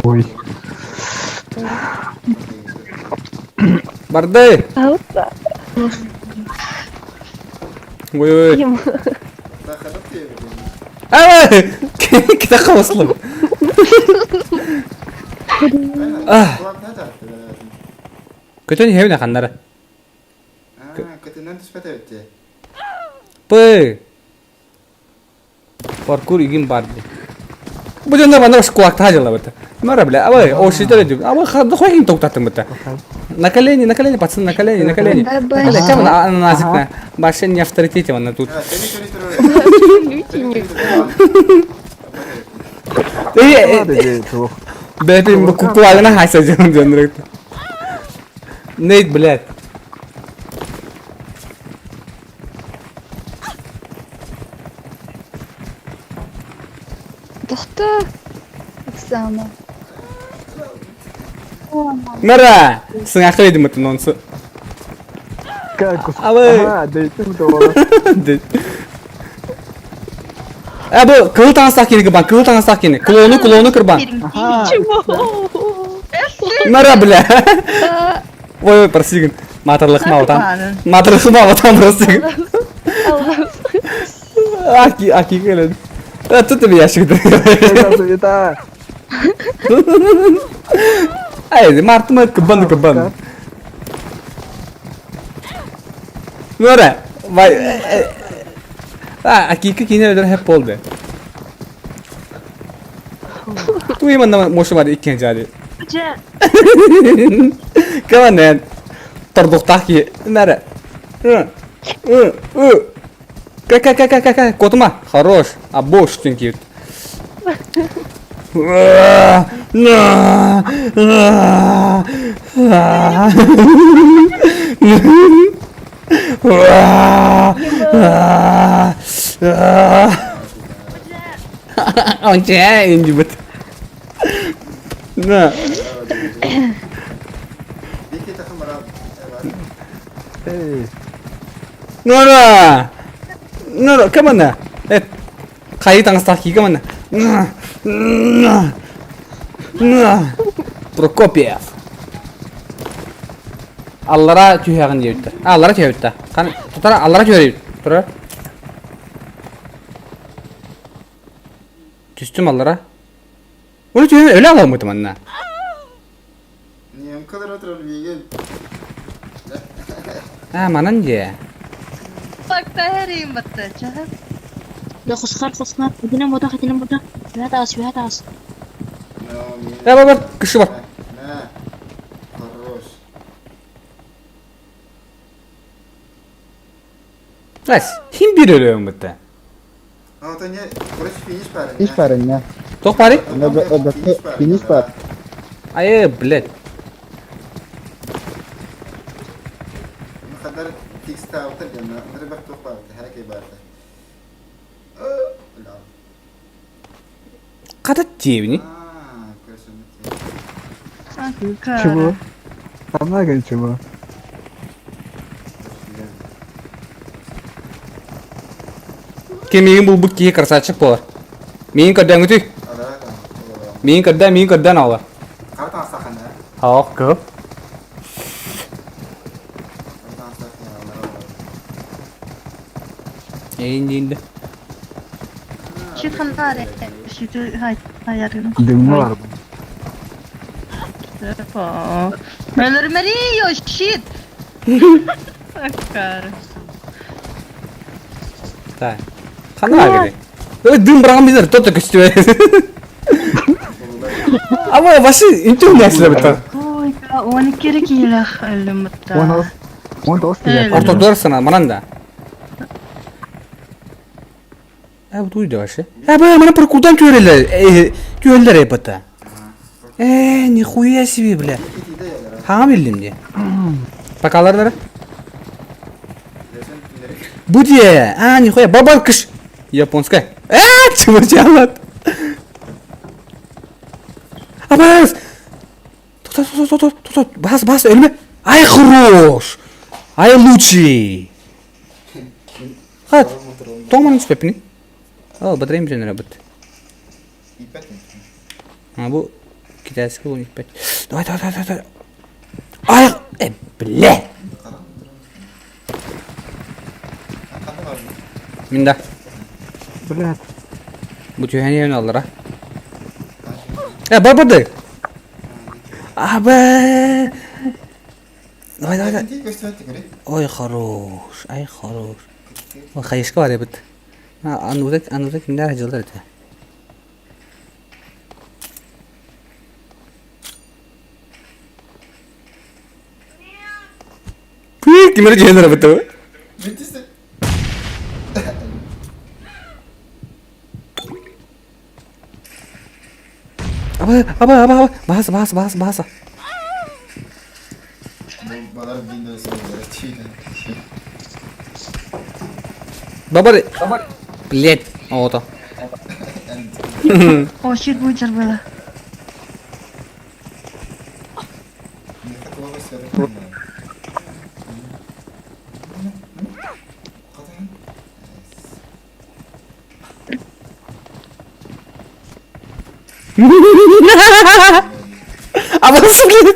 Ой. Барды. Ой ой. Ай! Кита хаваслым. Көтөн иһэбин ханнара. Көтүнэн түспэт эбит дии. Пы. Паркур игин бар ди. Бу дьоннор манна школакта дьалабыт. Мара бля, абай, о шитер дим. Абай хады хойин токтаттым быта. На колени, на колени, пацаны, на колени, на колени. На колени, чем она назик Вообще не авторитете она тут. Бэпин куклагына хайса дьон дьоннор. Нейт, блядь. Тохтоо. Оксана. Мара! Сыңақы едім ұтын онсы. Как? Абай. Ага, дейтим то. Э, бу кыл таҥастаах кини кырбан, кыл таҥастаах кини. Клону, клону кырбан. Мара, бля. Ой, ой, прости. Матарлықма отам. Матарлықма отам, прости. Аки, аки келен. Э, тут тебе ящик. Это. Ай, мартыма кыбан кыбан. Мара, вай. А, акика киинэ өлөр хэп болды. Туй манна мошу бар иккен жады. Дьэ, Каванен. Тордуктах ки. Нара. Ка ка ка ка ка ка котума. Хорош. А бош түн киют. Онче инжибит. На. Нора! Нора, come on. Э, хайы таҥастаах киигэ манна. Прокопьев. Аллара түһэҕин диэбиттэр. Аллара түһэбиттэр. Хан тутара аллара түһэр Турар. Түстүм аллара. Оны түһэн өлө аламмытым манна. А, манан дьэ. Хосхар хосхар. Итинэн ботах итинэн ботах. Үһэ таас үһэ таас. Э, бар, бар, кышы бар. Nice. Хим бир өлөм бытта. Финиш парень, Тоқ пари? Финиш пар. Ай, блядь. Қата тебini? Чего? Помогай, чего? Кем миигин булбут киһи красавчик буолар. Миигин көрдөөн үтүй. Миигин көрдөөн, миигин көрдөөн алар. Ах, көп. Эйин дейинде. Дымы бар. Shit! Так. Хана гири. Ой, дым быраган bizler тото көстүбө. Ама башы интү нәрселер бит. Ой, 12 киилэх өлүм Он тоғыз киле. Ортодор сана манан да. Э, бу туйда вообще. Э, бу мана паркурдан түөрелер. Түөрелер эпата. Э, нихуя себе, бля. Хаңа билдим де. Покалар Бу де. А, нихуя, бабар кыш. Японская. Э, чего делать? Абас! Тоқта, тоқта, тоқта, тоқта, бас, бас, өлме. Ай, хорош! Ай, лучший! Хат, тоңманың түспеппини. О, батареям бүтін работает. А, бу китайский бұл 5. Давай, давай, давай, давай. Ай, э, бля! Минда. Блядь. Бу түйәне ен алыр, а? Э, бар, барды. Абы! Давай, давай, давай. Ой, хорош, ай, хорош. Ой, хайышка бар ебіт. Анудак, анудак кимдер жылдар ете. Кимер жеңдер бітті. Аба, аба, аба, аба, бас, бас, бас, бас. Баба, блядь, ото. О, shit, будет было. Аба, сука.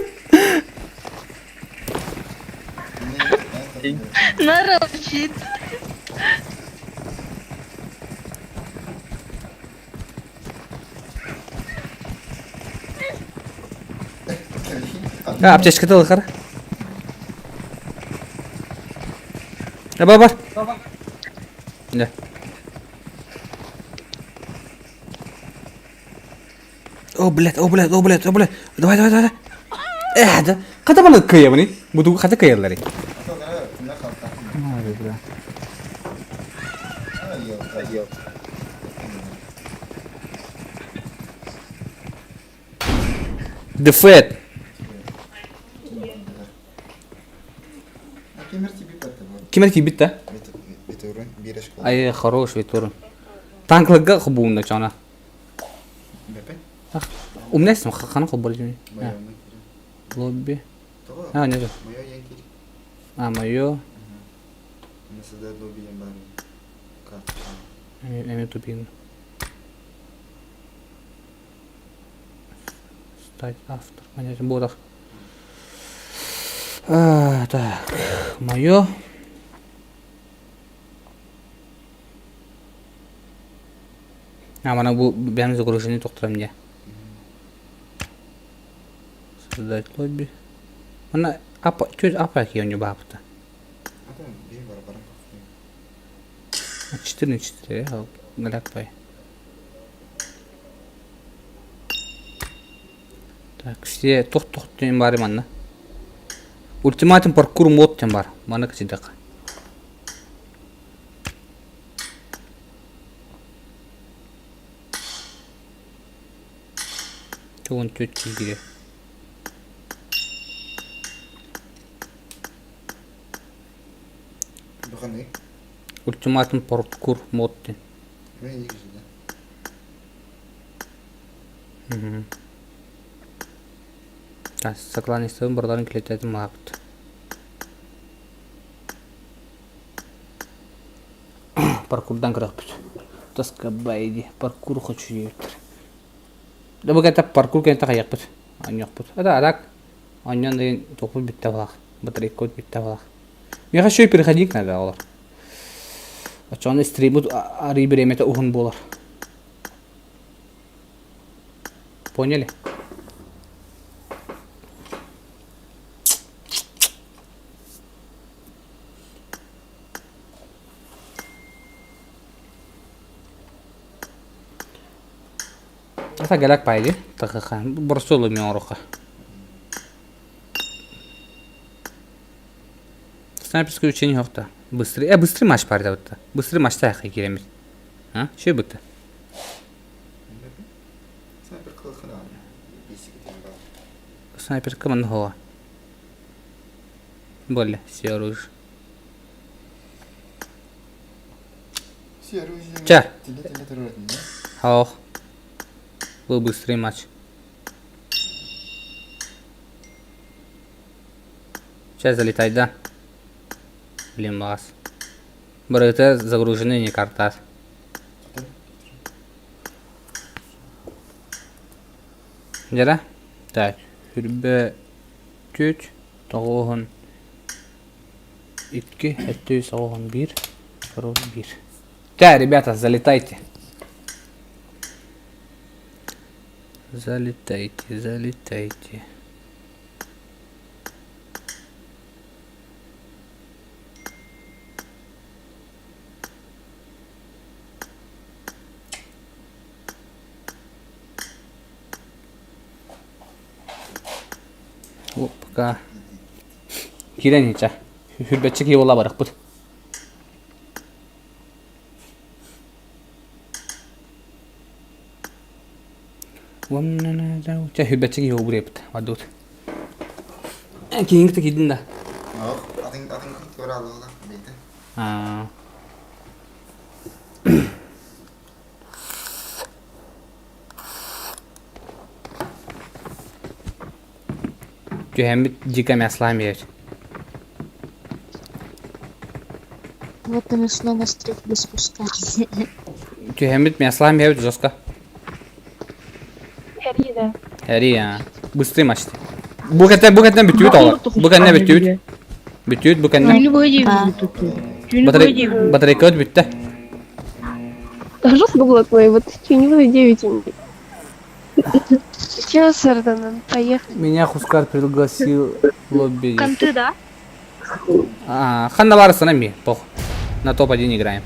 Нара, shit. А, аптечка тылы қара. Аба, бар. Да. О, блядь, о, блядь, о, блядь, о, блядь. Давай, давай, давай. Э, да. Хата баны кыйабыный? Бу хата кыйаллары. Дефет. Кимер кийбит да? Ай, хорош Витурун. Танклыга хобуунна чана. Умнесим, хана хоббор жими. Лобби. А, нет. А, мое. Эми тупин. Стать автор. Понятно, ботах. А, так, мое. А, мана бу бэм загружение тохтором дьэ. Создать лобби. Мана апа, чуть апа кион баапта. 4 на 4, галяк пай. Так, все тох-тох диэн баар манна. Ультиматум паркур мод диэн баар. Маны кычыдах. Тугун түт киирэ. Ультиматум паркур мод диэн. Сакланистыбын барыларын килэтэтим маапыт. Паркурдан көрөхпүт. Тоска байди. Паркур хочу диэбиттэр. Да бу кэнтэ паркур кэнтэ хайыахпыт. Анньуохпут. Это арак. Анньан деген тохпут бүттэ балах. Батарейкабыт бүттэ балах. Миэхэ еще и переходник надо олор. Оччоҕуна стриммут арый бириэмэтэ уһун буолар. Поняли? Это галак пайди, тахаха. Борсолу миоруха. Снайперское учение хохта. Быстрый. Быстрый матч парда вот. Быстрый матч тахи киремит. А? Что бытта? Снайперка манхоа. Более все оружие. Ча. Ох. Был быстрый матч. Сейчас залетай, да? Блин, бас. БРТ загружены не карта. Дьэ Так, хүрбэ түт, тоҕуһун икки, өттү соҕуһун биир, пароль биир. Так, ребята, залетайте. Залетайте, залетайте. Пока киирэн ичэ. Хүрбэччи киһи буола барыахпыт. Чэ хүрбэччи киһи убуруйбут. Бардыбыт. Киһиҥ киирдин да. Аа. Түһэммит дико мяслаем биэрэр. Вот мы снова встретились спустя. Түһэммит мяслаем биэрбит жестко. Эри да. Эри а. Быстрый матч. Бу кэннэ бу кэннэ бүтүүт олор. Бу кэннэ бүтүүт. Бүтүүт бу кэннэ. Түүнү быһа диэбит тут. Батарейкабыт бүттэ. Жестко было твои, вот тюневые 9. Сейчас, Сарданан, поехали. Меня Хускар пригласил в лобби. Конты, да? А, Ханна Варсона ми, пох. На топ-1 играем.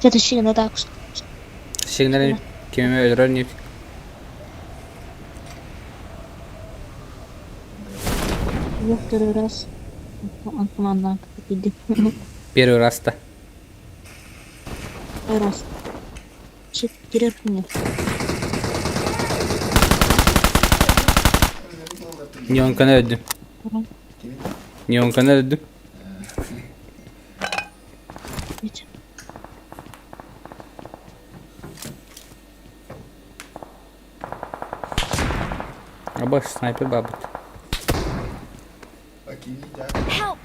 Следующий на так. Сигналин кимеме өлөрөр не. Я второй раз команда киирдим. Первый раз-то. Второй раз. Кирер мне. Неонканы өлдүм. Неонканы өлдүм. Аба снайпер бабыт. Help!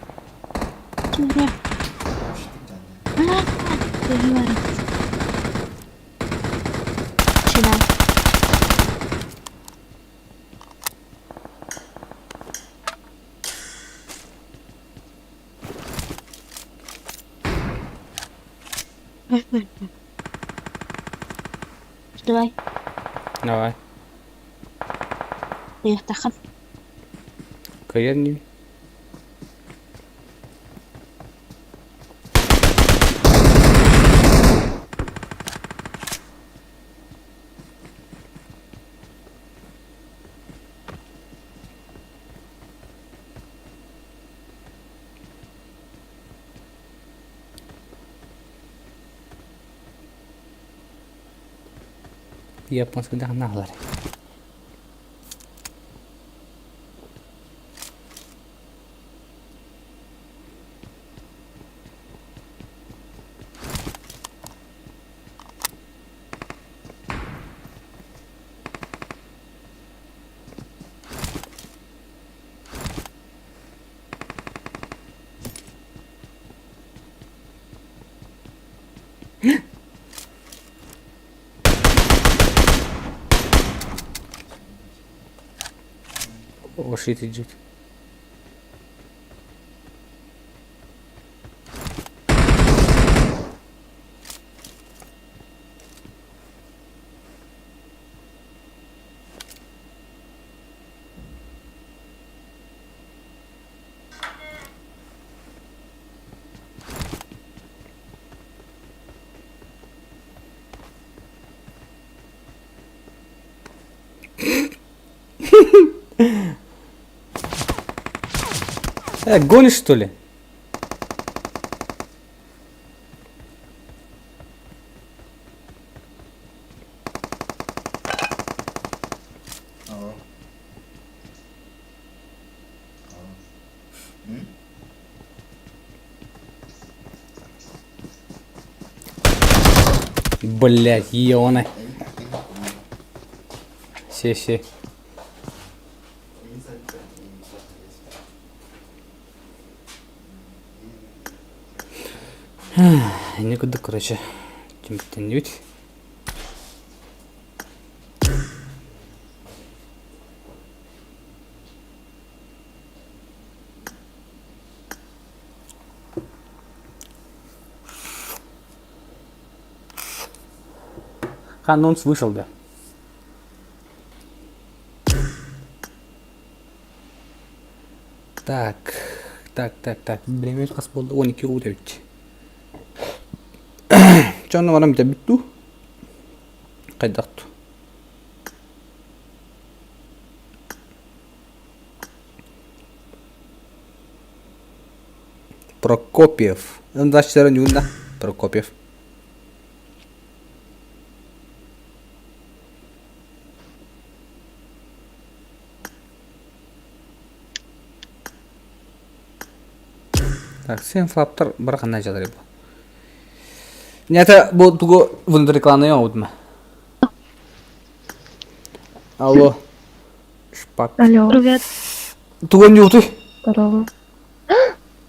Давай. Давай. Таххан. Кыйар не. Японский наглар. О, shit, идет. Гонишь, что ли? Блять, ёна. Се-се. Никуда, короче, тюмтенють. Анонс вышел, да. Так, так, так, так. Время хас болды 12 өтөбүт. Чонно барам бит бүттү. Кайдакту. Прокопьев. 24 июня. Прокопьев. Так, сен флаптар бар қандай жатыр бу. Не бу тугу внутрикланы оудма. Алло. Шпак. Алло. Привет. Тугу не утуй. Здорово.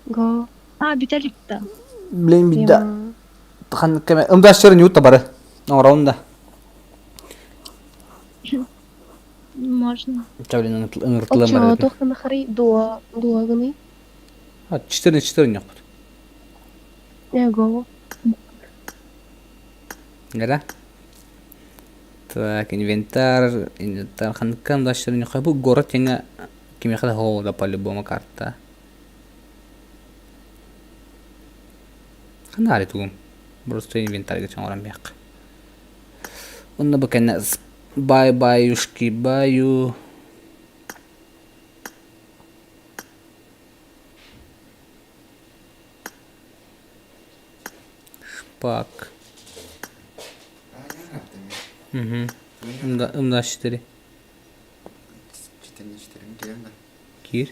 Го. А, Виталик-то. Блин, беда. Хан кеме ымдашчырын юта бары. Оңраунда. Можно. Чавлин ыңыртылым Очо, бар. тохтан хари дуа, дуа гыны. А, 14 yok. Не го. Нера? Так, инвентарь, инвентарь ханкам дашчырын yok. Бу город теңе кимехе хода по-любому карта. Ханари тугум. Просто инвентарь чоңорам бияк. Онна бу кенне бай баюшки баю. Пак. Угу. М24. Киир.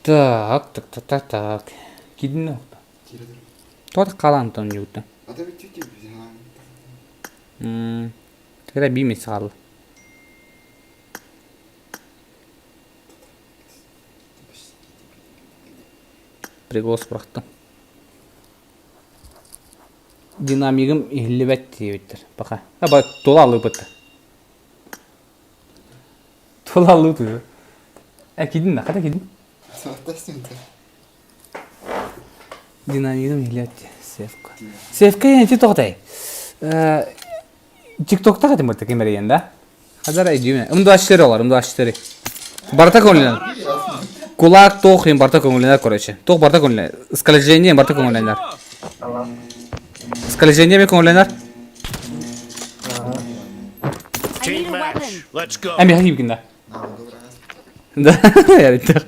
Так, так, так, так, так. Киирдин да? Туох хаалан онтон ньуута? Тогда биир месяц хаалла. Приглас бырахтым. Динамигым иһиллибэт диэбиттэр. Пока. Аба тула алыпыт. Тула алыпыт. Э кидин да, хата кидин. Динамигым иһиллибэт Севка. Севка я ти тоҕотай. ТикТокта хатым бырта ким эрийэн да? Хазар айдюме. М24 олар, М24. Барта көҥүллэнэр. Кулак туох им барта көҥүллэнэр короче. Туох барта көҥүллэнэр. Скольжение барта көҥүллэнэр. Скольжение ме көҥүллэнэр. I need a weapon. Let's go. Эми хагибгин да. Да, ярыттар.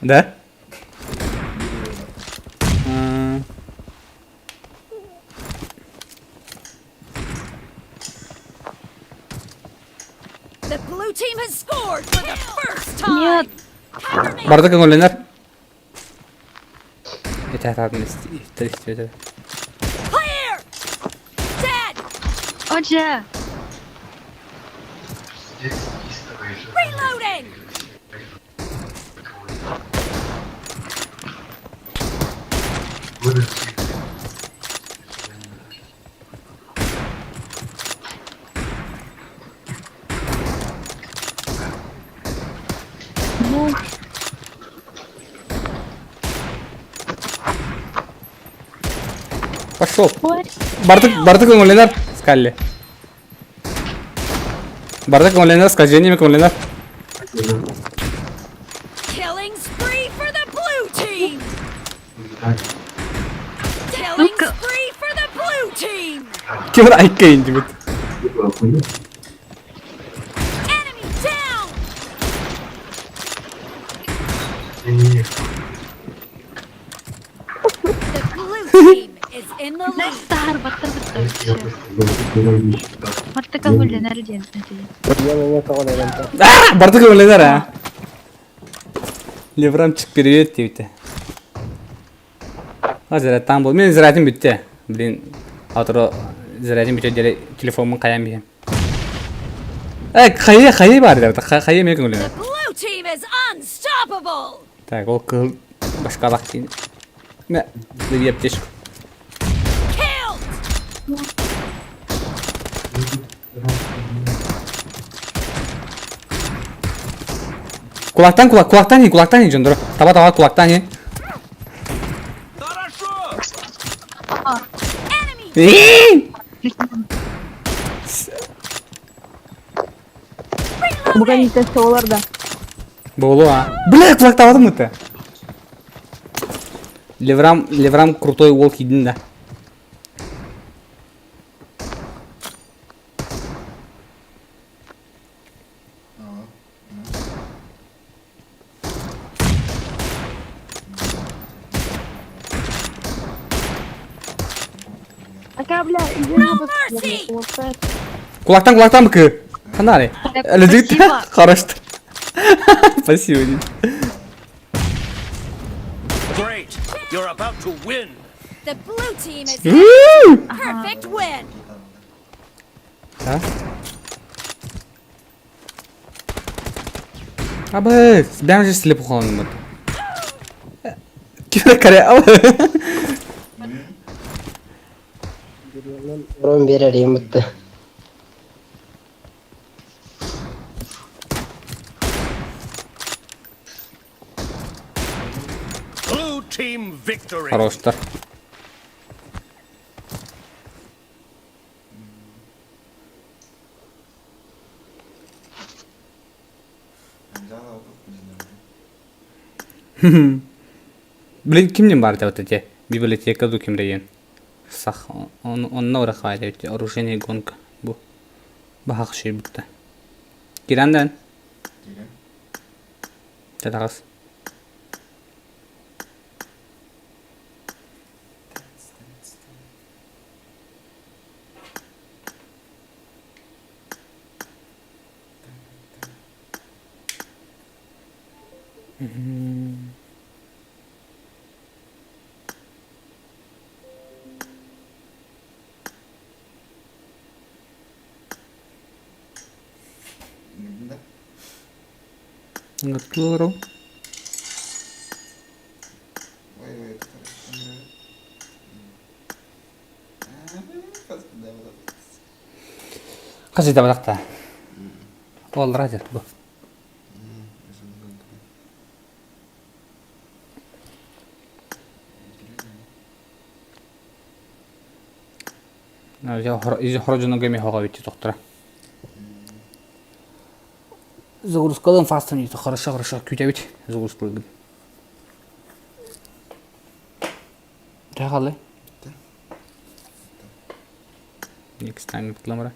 Да? The blue team has scored for the first time. Cover me. Барда көҥүллэнэр. Этэ истибэтэ. Clear. Dead. Отже! Reloading. Ну, Пошел. ой, Барда барда көҥүллэнэр. Скалли. Барда көҥүллэнэр, скольжение көҥүллэнэр. Killing spree for the blue team. Killing spree for the blue team. Ким айка индибит. Enemy down. The blue team is in the lead. Сахар баттар баттар. Барта көҥүллэнэр диэн этилэр. А, барда көҥүллэнэр а. Леврамчик привет диэбитэ. А зарядтаан бол. Мен зарядым бүттэ. Блин, аторо зарядым бүтэ диэри телефоммун хайаан биһэм. Э, хайа хайа бар дебит. Хайа мен The көҥүллэнэр. blue team is unstoppable. Так, ол кыһыл башкалах диин. Мэ, леви аптечку. Killed. Кулактан кулак, кулактан и, кулактан и, дьондоро. Таба таба кулактан и. Enemy Иии! reloading. Буга да. Болу а. Бля, кулактабатым это. Леврам, Леврам крутой волк един да. Ака, бля, иди No mercy. Кулактан кулактан быкы. Ханари. Әледик Спасибо. Хорошо. Спасибо. Дим. Great. You're about to win. The blue team is Уу! perfect win. А? Абы, бэм же слеп холонмут. Кире каре абы. Ром берер бутты. Blue team victory. Хороштар. Блин, кимнен бар деп эти? Библиотека ду кимрейен. Сах онно ора хаайда оружейная гонка бу. Баһах шүй бутта. Кирандан. Татагас. Ngatuuro. Хас да батакта. Ол радио бу. Хорожоно геми хога бити тохтора. Загрузкалын фастын хорошо хорошо күтәбит загрузкалын. Тахалы. Next time tıklamara.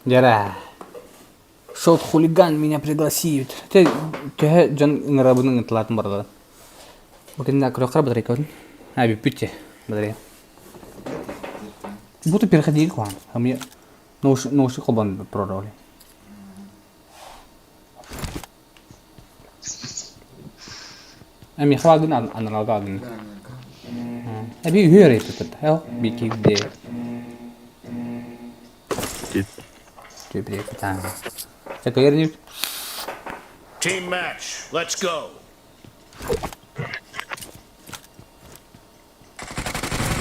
Дяра. Шот хулиган меня пригласит. Те те жан ыңырабының ынтылатын барды. Букинна крокра батарейка. А, бүппүтте батарея. Будто переходили к вам. А мне наушник колбан прорвали. Эми хвагын аналгагын. Эби үйөр этip Хел бики де. Түп Team match. Let's go.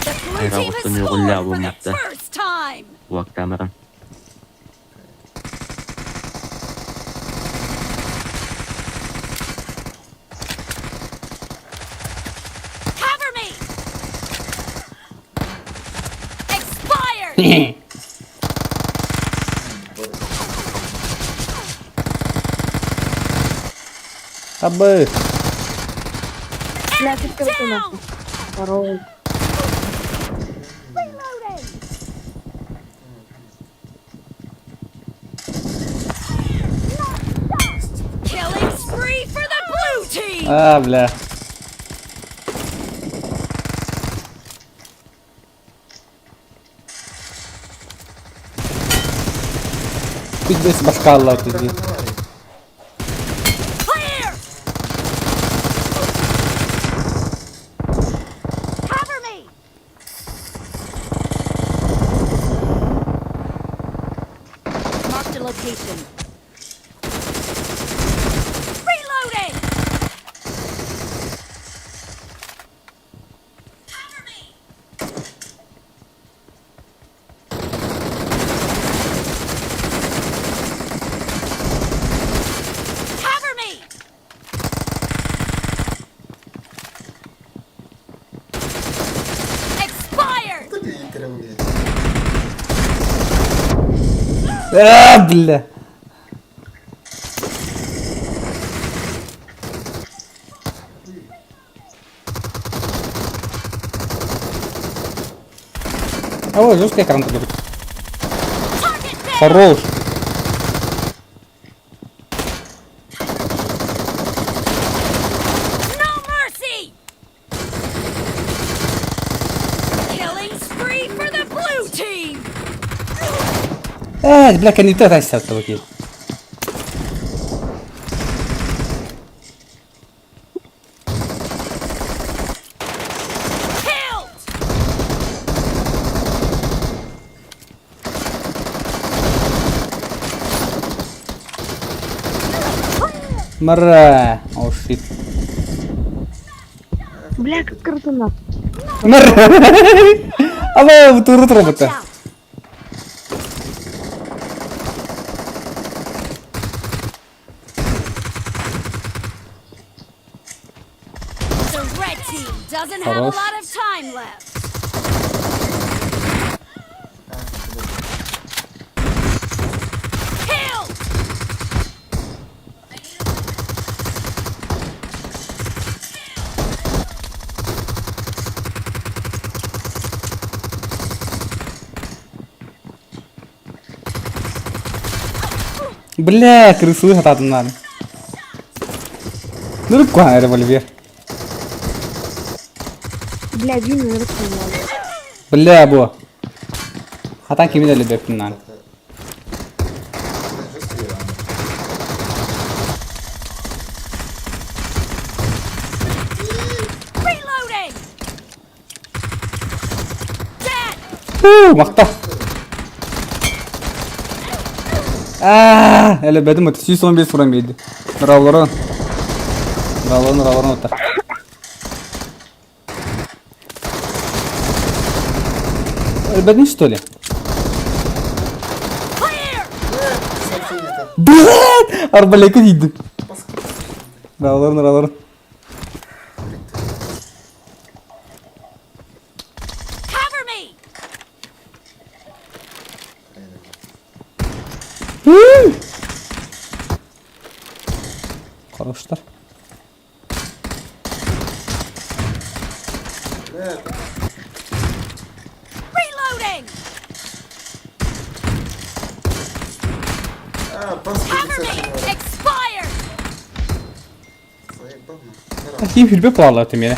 The blue team has Айра scored for the бумматта. first time. Уактамыран. Cover me. Expired. Табы. Бля, ты Down. Пароль. Reloading. Killing spree for the blue team. А, бля. Пиздец башка алла пиздец. Clear. Cover me. Marked a location. Reloading. Cover me. Cover me. Expired. А, бля. А вот жесткий экран тут. Target down. Хорош. No mercy. Killing spree for the blue team. Э, бля, не то растет окей. Killed. Мара. О, shit. Бля, как круто нахуй. Мара. Ама, туру Watch робота. out. The red team doesn't Doesn't have a Хорош. lot of time left. Kill! Бля, крысылыы сатаатым Нырып куһаҕан револьвер. Бля, вин ырык буолла. Бля, бу. Хатан кими да өлбөппүн наан. Reloading! Dead! Фу, махтал. Аа, өлбөтүм 115 уран биэрди. Нұраларын. Нұраларын, нұраларын оттар. Өлбөтүң что ли? Clear! Блядь! Арбалекы дейді. Нұраларын, нұраларын. Cover me! Хороштар. Reloading! Cover me! Expired! Ким хүрбе плалар түмере.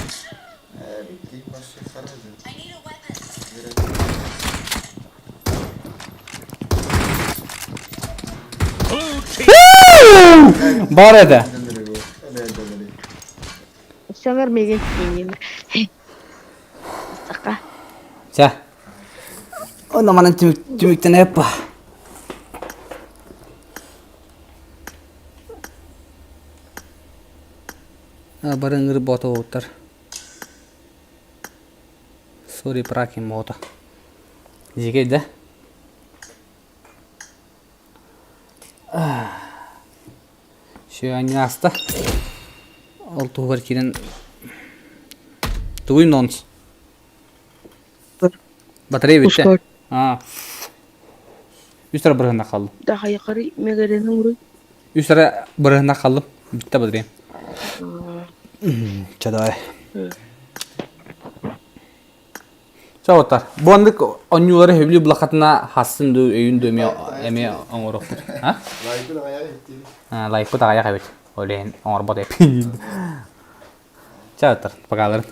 Blue team Бар еді. Саңар меген тиин. Сака. Чэ. Онно манан түмүктэн эппа. Бары ыҥыр ботуоттар. Сори пракин мото. Дьикэй да? Все, аста. Ол туһугар киирэн тугуй нонс? Батарея бүттэ. Аа. Үс эрэ бырыһына хааллым. Да хайакары мегерени уруй. Үс эрэ бырыһына хааллым. Бүттэ батарея. Чэ давай. Чэ оттар. Бу оннук оонньуулары сөбүлүү булаххатына хассын дуу, өйүн дуу эмиэ эмиэ оҥоруохпут. А? Лайкпыт аҕыйах эбит. Ол иһин оҥорбот эппин. Чэ оттар, пока.